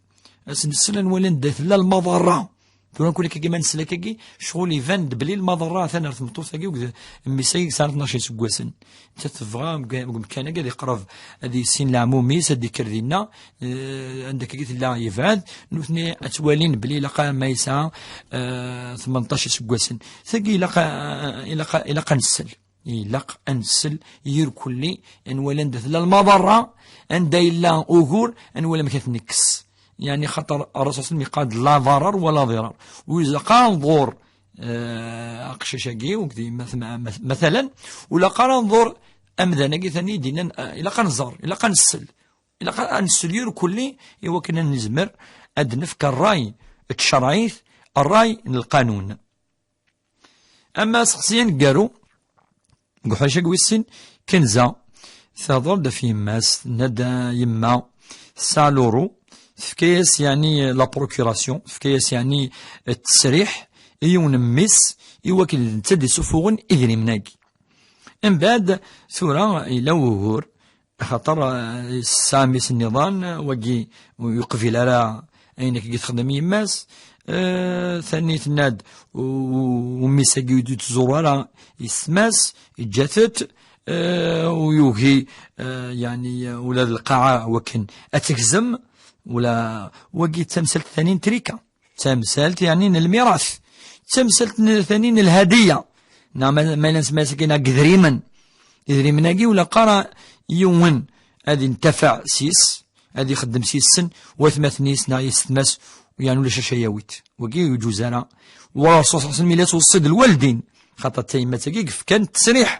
Ad s-nessel, ad nwali anda tella lmaḍerra. Tura, kul akkagi ma nsel akkagi, ccɣel iban-d belli lmaḍerra atan ar tmeṭṭut-agi, akked mmi-s-agi yesɛan tnac iseggasen. Nettat tebɣa deg, deg umkan-agi ad iqreb, ad yissin leɛmum-is, ad d-ikker dinna, eh, anda akkagi tella yebɛed, nutni ad twalin belli ilaq ma yesɛa, eh, tmenṭac iseggasen. Tagi ilaq, eh, ilaq, ilaq ad nsel. Ilaq ad nsel irkelli, ad nwali anda tella lmaḍerra, anda yella ugur, ad nwali amek ad t-nekkes. Yani, xaṭer Ṛṛasul sallam yeqqar-d: "La ḍarar wa la ḍirar." Ur ilaq ara ad nḍur, eh, aqcic-agi, ugdi, ma-, ma-, ma-, matalan, ur ilaq ara ad nḍur amdan-agi tani i d-yennan, eh, ilaq ad nẓer, ilaq ad nsel. Ilaq ad nsel irkelli i wakken ad nezmer ad d-nefk ṛṛay n tcerɛit, ṛṛay n lqanun. Ama aseqsi aneggaru, deg uḥric-agi wis sin, Kenza tehder-d ɣef yemma-s, tenna-d, ah, yemma tesɛa luru, tefka-yas, yeɛni, la procuration, tefka-yas, yeɛni, ttesriḥ i yiwen n mmi-s, i wakken d netta d-isufuɣen idrimen-agi. Mbeɛd, tura, yella wugur, axaṭer, eh, yesɛa mmi-s nniḍen, wagi ur yeqbil ara ayen akka i texdem yemma-s. Eh, tani tenna-d, u-, u-, u mmi-s-agi ur d-yettẓur ara yessetma-s, yeǧǧa-t-id, eh, u yugi, eh, yeɛni, eh, ula d lqaɛa wakken ad tegzem, ula wagi d tamsalt tani n trika. D tamsalt, yeɛni, n lmirat. D tamsalt n, tani n lhadiya. Neɣ ma, ma yella nsemma-yas akken deg idrimen. Idrimen-agi ur ilaq ara yiwen ad intafaɛ s-yes, ad ixeddem s-yes-sen, watmaten-is neɣ yessetma-s, yeɛni ulac acu ara yawi. Wagi ur yeǧuz ara. Wa Ṛṛasul ṣalla Llahu ɛalayhi wa sallam yella yettweṣṣi-d lwaldin. Xaṭer d tayemmat-agi i yefkan ttesriḥ.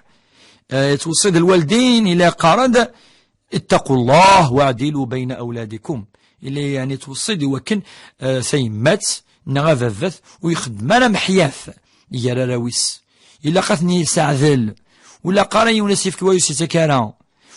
Eh, yettweṣṣi-d lwaldin, yella yeqqar-d, اتقوا الله واعدلوا بين أولادكم. Illa yeɛni ttweṣṣi-d i wakken, eh, tayemmat neɣ ababat ur ixeddem ara meḥyaf gar arraw-is. Ilaq ad ten-yesseɛdel. Ur ilaq ara yiwen ad s-yefk wayeḍ ur s-yettak ara.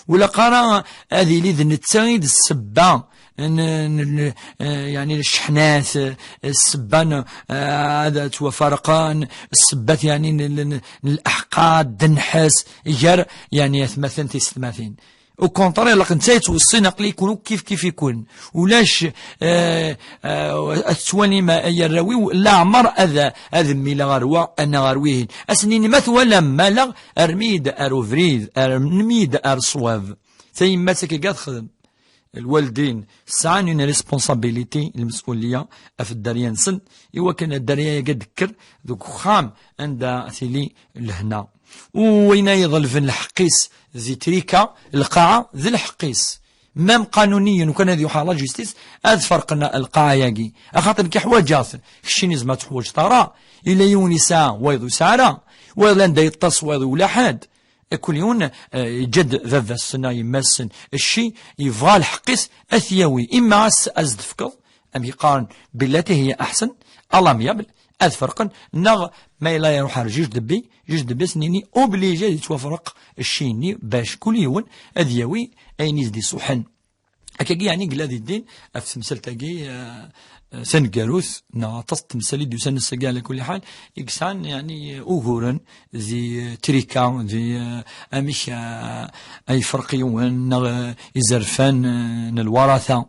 Ur ilaq ara ad yili d netta i d ssebba n, n, n, eh, yeɛni cceḥnat, eh, ssebba n, eh, ad ttwafarqen, ssebbat yeɛni n, n, n, n leḥqad, d nnḥas, gar yeɛni atmaten tisetmatin. Au contraire, ilaq netta yettweṣṣi-n, aql-iken akk kif kif-iken. Ulac, eh, eh, ad tettwalim ay arraw-iw, leɛmer ad, ad mmileɣ ɣer wa, anaɣ ɣer wihin. Ad sen-nini ma twalam maleɣ, rrem-iyi-d ar ubrid, rrem-iyi-d ar ṣṣwab. Tayemmat akka i texdem. Lwaldin sɛan une responsabilité, lmes'uliyya ɣef dderya-nsen, i wakken dderya-agi ad d-tekker deg uxxam anda tili lehna. U wayen ay iḍelben lḥeqq-is di trika, lqaɛa d lḥeqq-is. Même qanuniyen, u kan ad yuḥar la justice, ad ferqen lqaɛa-agi. Axaṭer nekk ḥwaǧeɣ-t, keččini zma teḥwaǧeḍ ara. Ila yiwen yesɛa, wayeḍ ur yesɛi ara. Wayeḍ landa yeṭṭes, wayeḍ ulaḥad. Kul yiwen, eh, yeǧǧa-d baba-s neɣ yemma-s cci, yebɣa lḥeqq-is ad t-yawi. Imma as, as-d-tefkeḍ, amek i qqaren, billati hiya aḥsen, à l'amiable, ad ferqen, neɣ ma yella iruḥ ar juge de paix, juge de paix s-nini obligé ad yettwafreq cci-nni bac kul yiwen ad yawi ayen i s-d-isuḥen. Akkagi, yeɛni, yella di ddin ɣef temsalt-agi, eh, eh, taneggarut, neɣ aṭas n temsal i d-yusan ass-agi, ɛla kulli ḥal, i yesɛan, yeɛni, uguren di, eh, trika, di, eh, amek, eh, ay yefreq yiwen, neɣ, eh, izerfan, eh, n lwarata.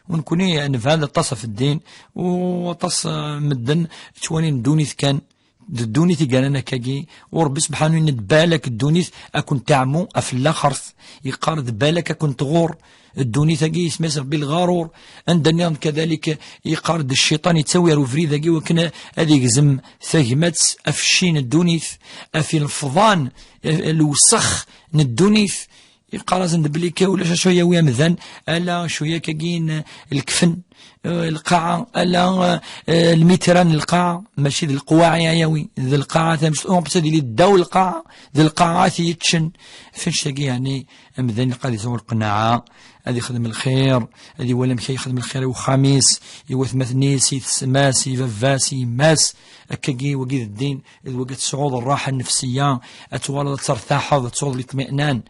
U nekkni, eh, nebɛed aṭas ɣef ddin, u aṭas, eh, medden ttwalin ddunit kan, d ddunit i yerran akkagi, u Ṛebbi sebḥanu yenna-d: "Balak ddunit ad ken-teɛmu ɣef laxert." Yeqqar-d: "Balak ad ken-tɣur ddunit-agi", isem-is Ṛebbi lɣarur. Anda nniḍen kadalik, yeqqar-d cciṭan yettawi ar ubrid-agi wakken ad yegzem tagmat ɣef cci n ddunit, ɣef lefḍan, lewsex n ddunit. Yeqqar-asen-d belli kan ulac acu yawi amdan, ala cwiya akkagi n lekfen, eh, lqaɛa, ala, eh, lmitra n lqaɛa, mačči d lqwaɛi ay yawi, d lqaɛa tamecṭuḥt, ad yili ddaw lqaɛa, d lqaɛa i t-yeččen. F annect-agi, yeɛni, amdan ilaq ad yesɛu lqnaɛa, ad yexdem lxir, ad iwali amek ay yexdem lxir i uxxam-is, i watmaten-is, i tsetma-s, i baba-s, i yemma-s. Akkagi, wagi d ddin, d wagi ad tesɛuḍ rraḥa nnefsiya, ad tuɣaleḍ ad tertaḥeḍ, ad tesɛuḍ litmi'nan.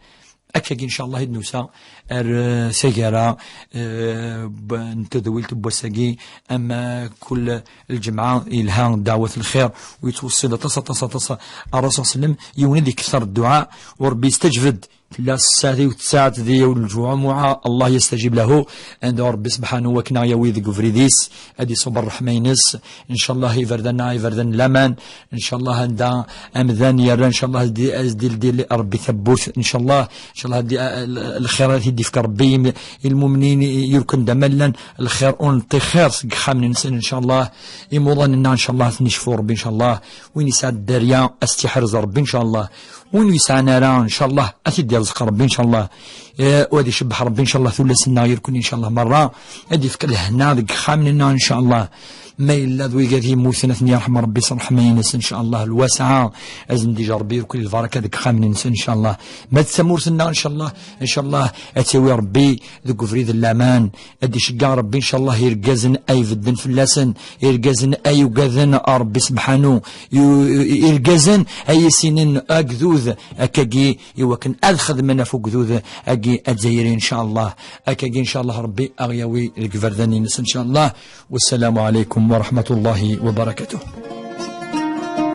Akkagi, ncallah, i d-nusa ar, eh, taggara, eh, b-, n tedwilt n wass-agi, am, eh, kul lǧemɛa, yelha ddeɛwat n lxir, u yettweṣṣi-d aṭas, aṭas, aṭas, Ṛṛasul ṣella Llahu ɛalayhi wa sallam, yiwen ad ikter dduɛa, u Ṛebbi yestajeb-d. Tella ssaɛt-iw tsaɛt di yawm lǧumuɛa, Allah yestajib lahu, anda Ṛebbi sebḥanu wakken aɣ-yawi deg ubrid-is, ad iṣubb ṛṛeḥma-ines, ncallah iberdan-a, iberdan n laman, ncallah anda amdan yerra, ncallah ad di-, ad d-ildi Ṛebbi tawwurt, ncallah, ncallah ad di-, a-, l-, lxirat i d-ifka Ṛebbi i, i lmumnin i, i yurken d aman llan lxir, ur neṭṭi xir seg ixxamen-nsen, ncallah, imuḍan-nneɣ, ncallah ad ten-icfu Ṛebbi, ncallah, win yesɛa dderya, ad s-tt-iḥrez Ṛebbi, ncallah, win ur yesɛan ara, ncallah, ad t-id-irẓeq Ṛebbi, ncallah. Eh, u ad icebbeḥ Ṛebbi, ncallah, tullas-nneɣ irkul, ncallah, merra. Ad ifk lehna deg ixxamen-nneɣ, ncallah. Ma yella d wigad yemmuten, ad ten-yerḥem Ṛebbi s ṛṛeḥma-ines, ncallah, lwaseɛa. Ad sen-d-iǧǧ Ṛebbi irkul lbaraka deg ixxamen-ines, ncallah. Ma d tamurt-nneɣ, ncallah, ncallah, ad tt-yawi Ṛebbi deg ubrid n laman. Ad d-iceggeɛ Ṛebbi, ncallah, irgazen ay bedden fell-asen, irgazen ay ugaden Ṛebbi sebḥanu, i-, i-, irgazen ay issinen agdud akkagi, i wakken ad xedmen ɣef ugdud-agi azzayri, ncallah. Akkagi, ncallah, Ṛebbi aɣ-yawi deg iberdan-ines, ncallah. Wassalamu ɛalaykum wa raḥmatullahi wa barakatuh.